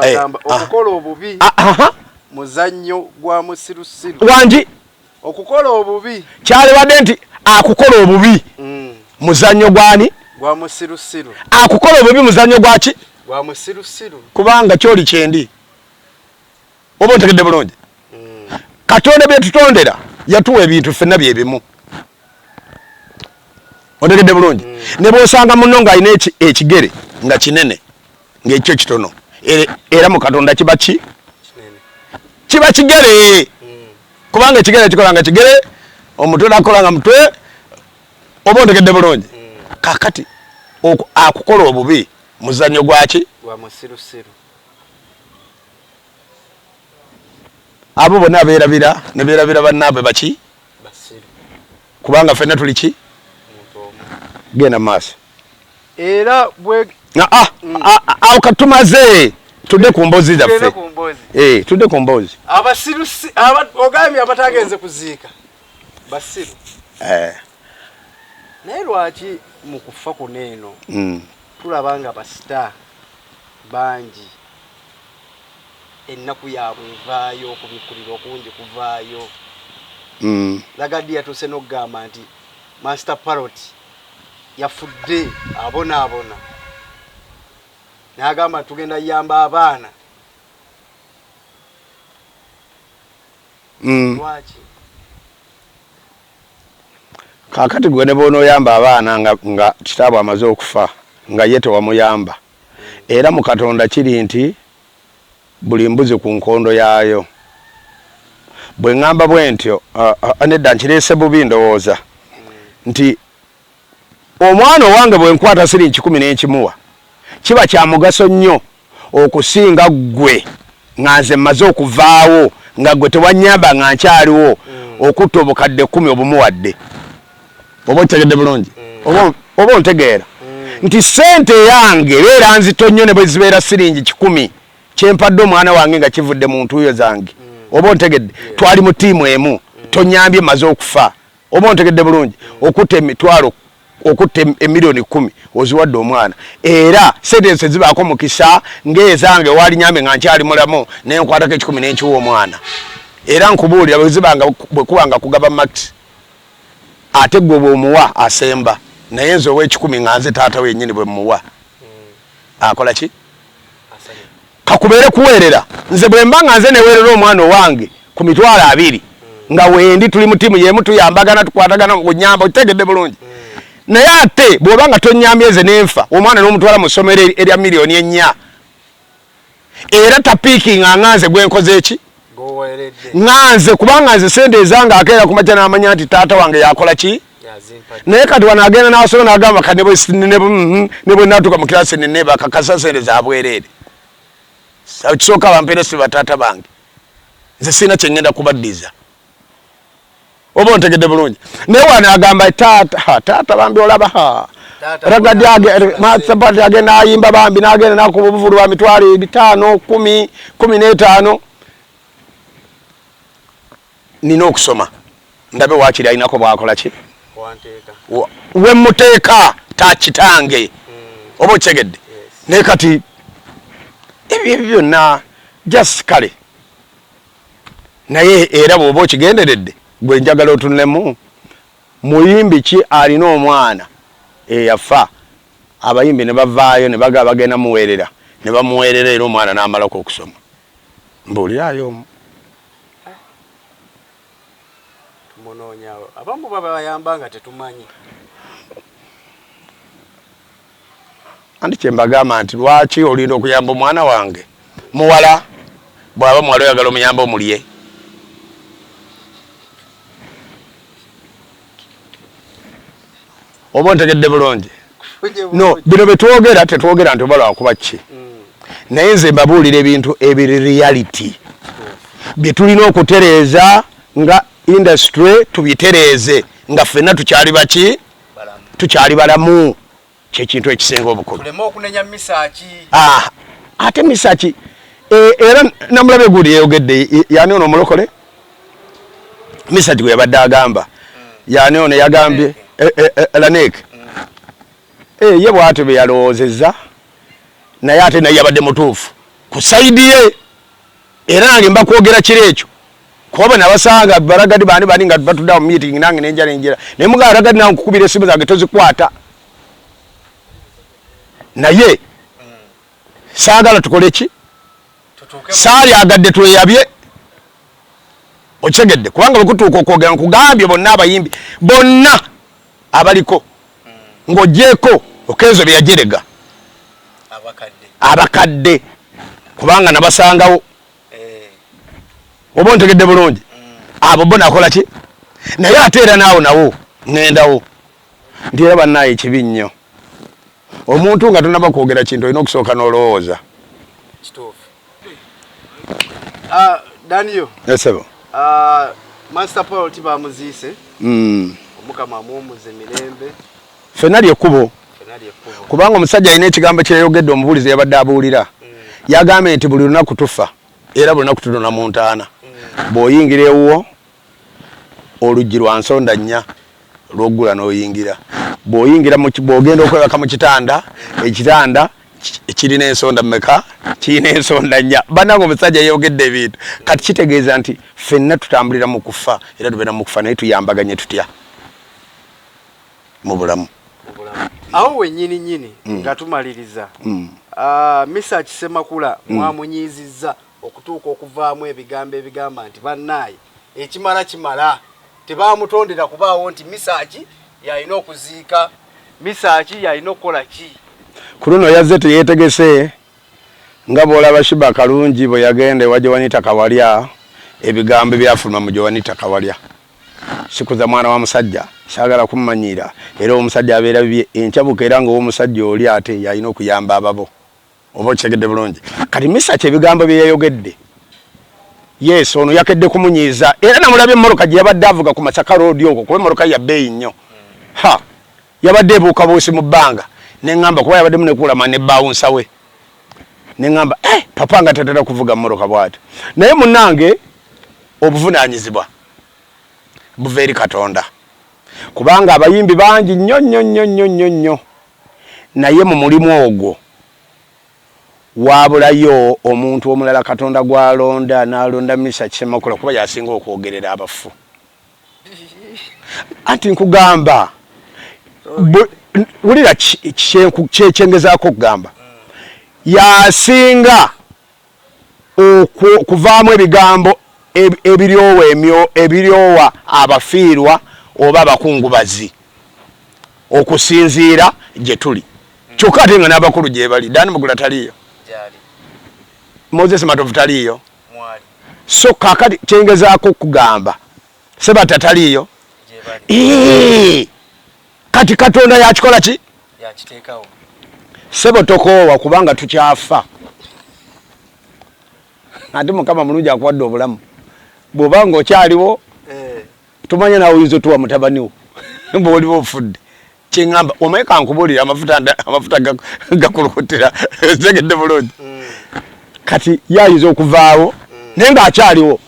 eh, agamba okukola obubi muzannyo gwa musirusiru wangi okukola obubi kyalibadde nti akukola obubi mm. Muzannyo gwani gwa musirusiru akukola obubi muzannyo gwaki gwa musirusiru kubanga kyoli kyendi oba ontegedde bulungi mm. Katonda byetutondera yatuwa ebintu ffenna byebimu ontegedde bulungi mm. Ne bwosanga muno ng'alina ekigere nga kinene ng'ekyo kitono era mu Katonda kiba ki kiba kigere mm. Kubanga ekigere kikola nga kigere omutwe nakola nga mutwe oba ontegedde bulungi mm. Kakati akukola obubi muzannyo gwaki gwa musirusiru abo bonna abeerabira ne beerabira bannaabwe baki kubanga ffenna tuli ki genda maaso era bwe awo katumaze tudde ku mboozi zaffe eh, tudde ku mboozi abasiru ogambye abatagenze kuziika basiru eh. Naye lwaki mu kufa kuno eno mm. Tulaba nga basita bangi ennaku yaabwe evaayo okubikkulirwa okungi kuvaayo mm. Lagadi yatuuse n'okugamba nti Master Parrot yafudde abonaabona n'agamba tugenda yamba abaana mm. Lwaki Kakati gwe ne bw'onooyamba abaana nga, nga kitaabwe amaze okufa nga ye tewamuyamba era mu Katonda kiri nti buli mbuzi ku nkondo yaayo bwe ŋŋamba bwe ntyo nedda nkireese bubi ndowooza nti omwana owange bwe nkwata siringi kikumi ne nkimuwa kiba kya mugaso nnyo okusinga ggwe nga nze mmaze okuvaawo nga ggwe tewannyamba nga nkyaliwo mm. Okutta obukadde kkumi obumuwadde oba okitegedde bulungi mm. Oba ontegeera mm. Nti ssente eyange ebeera nzito nnyo ne bwe zibeera siringi kikumi kyempadde omwana wange nga kivudde mu ntuuyo zange oba ontegedde twali mu ttiimu emu tonyambye maze okufa oba ontegedde bulungi okutta emitwalo okutta emiliyoni kumi oziwadde omwana era sente ezo tezibaako mukisa ng'ezange walinyambe nga nkyali mulamu nenkwatako ekikumi nenkiwa omwana era nkubuulira bwezibanga bwekubanga kugaba max ate gwe bw'omuwa asemba naye nze ow'ekikumi nga nze taata we yennyini bwe mmuwa akola ki kakubeere kuweerera nze bwe mba nga nze neweerera omwana owange ku mitwalo abiri nga wendi tuli mu tiimu yemu tuyambagana tukwatagana kunyamba okitegedde bulungi naye ate bw'oba nga tonyambye nze nenfa omwana n'omutwala mu ssomero erya miliyoni ennya era tapiikinga nga nze gwenkoze eki nga nze kubanga nze sente ezange akeera ku makya n'amanya nti taata wange yakola ki naye kati wano agenda n'asoma n'agamba kati ne bwe natuuka mu kirasi nenebakakasa sente za bwereere kisooka bampeere si bataata bange nze sirina kye ngenda kubaddiza oba ontegedde bulungi naye wano agamba taata taata bambi olaba ragadi agenda ayimba bambi n'agenda n'akuba obuvulu bwa mitwalo ebitaano kumi kumi n'etaano nina okusoma ndabe waakiri alinako bwakola ki wemuteeka takitange mm. Oba okitegedde naye kati ebyo ebyo byonna just kale naye era bw'oba okigenderedde gwe njagala otunulemu muyimbi ki alina omwana eyafa abayimbi ne bavaayo ne bagaba bagenda muweerera ne bamuweerera era omwana n'amalako okusoma mbuulirayo omu Tumunoonya abamu babayamba nga tetumanyi. Anti kyembagamba nti lwaki olinda okuyamba omwana wange muwala, bwaba muwala oyagala omuyamba omulye. Oba ontegedde bulungi? No, bino byetwogera tetwogera nti oba lwakuba ki, naye nze mbabuulira ebintu ebiri reality bye tulina okutereeza nga industry, tubitereeze nga ffenna tukyali baki, tukyali balamu, kyekintu ekisinga obukulu. Tuleme okunenya Misaki. Ah, ate Misaki era namulabe gundi yeyogedde, yani ono omulokole Misaki gwe yabadde agamba, yani ono yagambye Lanek ye bwatyo bye yalowoozezza, naye ate naye yabadde mutuufu ku sayidi ye. Era nange mba kwogera kiro ekyo kuba bwe nabasanga baragadi bani bani nga batudde awo mu meeting, nange nenja nenjera naye mugamba ragadi nange nkukubira essimu zange tozikwata, naye saagala tukole ki, saalyagadde tweyabye, okitegedde? Kubanga bwekutuuka okwogera nkugambye bonna abayimbi bonna abaliko ng'ogyeko Okenzo bye yajerega abakadde, kubanga nabasangawo, oba ontegedde bulungi? Abo bo nakola ki, naye ate era naawo nawo ŋŋendawo nti era bannaaye kibi nnyo omuntu nga tonaba kwogera kintu olina okusooka n'olowooza. Daniel. Yes, sir. Master Paul tibamuziise. Omukama amuwummuze mirembe. Ffenna lyekkubo, kubanga omusajja alina ekigambo kyeyayogedde, omubuulizi yabadde abuulira, yagambye nti buli lunaku tufa era buli lunaku tutona mu ntaana. Bw'oyingira ewuwo oluggi lwa nsonda nnya lwoggula n'oyingira, bw'oyingira bw'ogenda okwebaka mu kitanda, ekitanda kirina ensonda mmeka? Kirina ensonda nnya. Bannange, omusajja yeyogedde ebintu. Kati kitegeeza nti ffenna tutambulira mu kufa era tubeera mu kufa, naye tuyambaganye tutya mu bulamu? Awo wennyini nnyini nga tumaliriza, Mesach Semakula mwamunyiizizza okutuuka okuvaamu ebigambo ebigamba nti bannaaye ekimala kimala, tebamutondera kubaawo, nti Mesach yalina okuziika, Mesach yalina okukola ki. Ku luno yazze teyeetegese, nga bw'olaba Shiba Kalungi bwe yagenda ewa Joanita Kawalya, ebigambo ebyafuluma mu Joanita Kawalya. Sikuza mwana wa musajja, saagala kummanyiira, era omusajja abeera bibye enkya bukeera ng'owomusajja oli ate yalina okuyamba ababo. Oba okitegedde bulungi? Kati Mesach ebigambo bye yayogedde, yes, ono yakedde kumunyiiza, era namulabye emmotoka gye yabadde avuga ku Masaka Road okwo, kuba emmotoka ya bbeeyi nnyo, ha, yabadde ebuukabuusi mu bbanga, ne ŋŋamba kuba yabaddemu ne kuulama ne bawunsa we, ne ŋŋamba papa nga tatera kuvuga mmotoka bw'atyo. Naye munnange obuvunaanyizibwa buva eri Katonda, kubanga abayimbi bangi nnyo nnyo nnyo nnyo nnyo nnyo, naye mu mulimu ogwo wabulayo omuntu omulala Katonda gw'alonda, n'alonda Mesach Semakula kuba y'asinga okwogerera abafu. Anti nkugamba, wulira kyengezaako okugamba, y'asinga okuvaamu ebigambo ebiryowa ebiryowa abafiirwa oba abakungubazi okusinziira gye tuli. Kyokka ate nga n'abakulu gye bali, Dan Mugula taliiyo, Moses Matovu taliiyo, so kaakati kyengezaako okugamba Sebatta taliiyo. Kati Katonda yakikola ki? Sebo tokoowa kubanga tukyafa. Ate Mukama mulungi akuwadde obulamu, bw'oba nga okyaliwo tumanya nawe oyinza otuwa mutabani wo bw'oliba ofudde. Kyeŋŋamba omanyi, kankubuulire, amafuta gakulukutira, tegedde bulungi? Kati ye ayinza okuvaawo naye ng'akyaliwo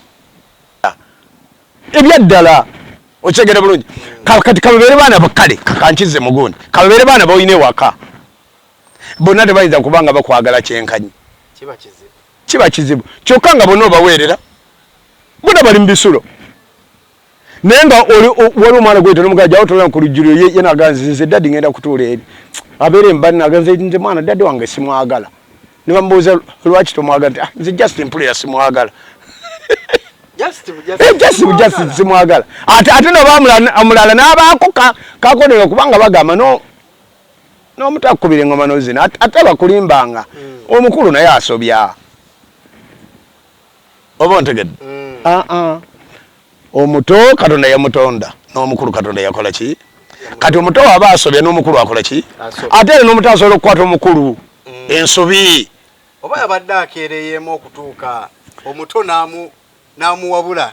ebyaddala, okitegera bulungi? Kati kababeere baana, kale kakankize mugundi, kababeere baana bolina ewaka, bonna tebayinza kuba nga bakwagala kyenkanyi, kiba kizibu. Kyokka nga bonna obaweerera, bonna bali mu bisulo, naye nga waliwo omwana gweta nomugaa jawo tola ku lujjuliro, ye naganze nze daddy ngenda kutuula eri abeere mbani, naganze nze mwana daddy wange simwagala. Ne bamubuuza lwaki tomwagala, nti nze just mpulira simwagala. Just simwagala. Ate noba omulala n'abaako kakonero, kubanga bagamba no. N'omuto akukubira engoma nozina, ate abakulimbanga omukulu naye asobya, oba ontegedde? Aa, ah, ah. Omuto Katonda yamutonda, n'omukulu Katonda yakola ki? Kati omuto waba asobya, n'omukulu akola ki? Ate era n'omuto asobola okukwata omukulu ensobi. Oba yabadde akeereyemu okutuuka omuto n'amuwabula.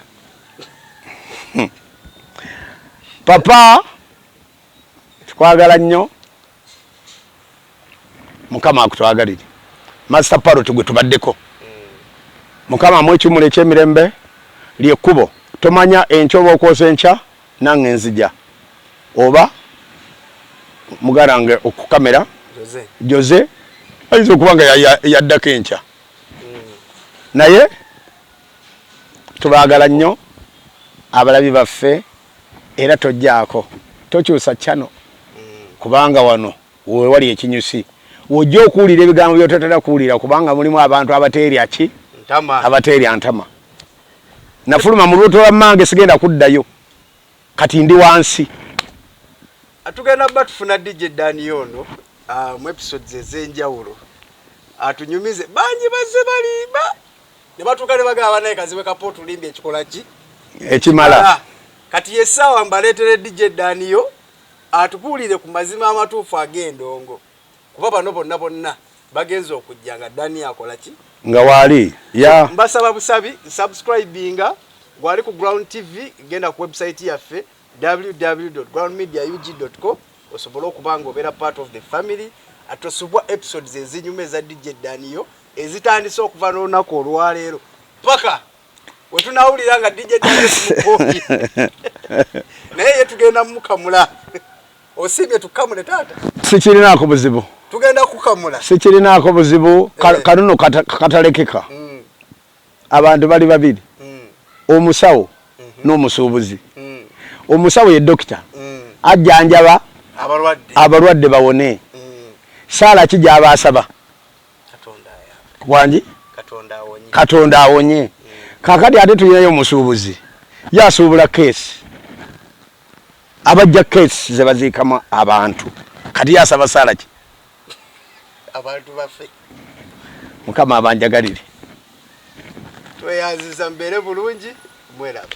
Papa, tukwagala nnyo, Mukama akutwagalire. Master Parrot gwe tubaddeko, Mukama amuwe ekiwumulo ekyemirembe. Lyekkubo tomanya enkya oba okwosa enkya nange nzija, oba muganda wange okukamera Jose ayinza okuba nga yaddako enkya, naye tubaagala nnyo abalabi baffe. Era tojjaako tokyusa channel, kubanga wano wewali ekinyusi wojja okuwulira ebigambo byotatera kuwulira, kubanga mulimu abantu abateerya ki, abateerya ntama. Nafuluma mu lubuto lwa mmange, sigenda kuddayo, kati ndi wansi. Tugenda ba tufuna DJ Dani ono mu episodes ez'enjawulo atunyumize. Bangi bazze balimba ne batuuka ne bagamba, naye Kazibwe Kapo tulimbye ekikola ki? Ekimala. Kati yessaawa mbaleetere DJ Daniyo atubuulire ku mazima amatuufu ag'endongo, kuba bano bonna bonna bagenze okujja nga Dani akola ki? Nga waali ya. Mbasaba busabi subscribinga gwali ku Ground TV, genda ku website yaffe www.groundmediaug.com osobole okuba nga obeera part of the family, atosubwa episodes ezinyuma eza DJ Daniyo ezitandise okuva n'olunaku olwaleero paka wetunawulira nga DJ Daniyo tumukoyi, naye ye tugenda mukamula. Osiibye tukamule taata? Sikirinaako buzibu. Tugenda kukamula. Sikirinaako buzibu. Kanuno katalekeka. Abantu bali babiri, omusawo n'omusuubuzi. Omusawo ye dokita, ajjanjaba abalwadde bawone. Saala ki gy'aba asaba? Wangi Katonda awonye. Kakati ate tulinayo omusuubuzi, ye asuubula keesi, abajja keesi ze baziikamu abantu. Kati ye asaba saala ki? Abantu baffe. Mukama abanjagalire. Tweyanziza, mbeere bulungi, mweraba.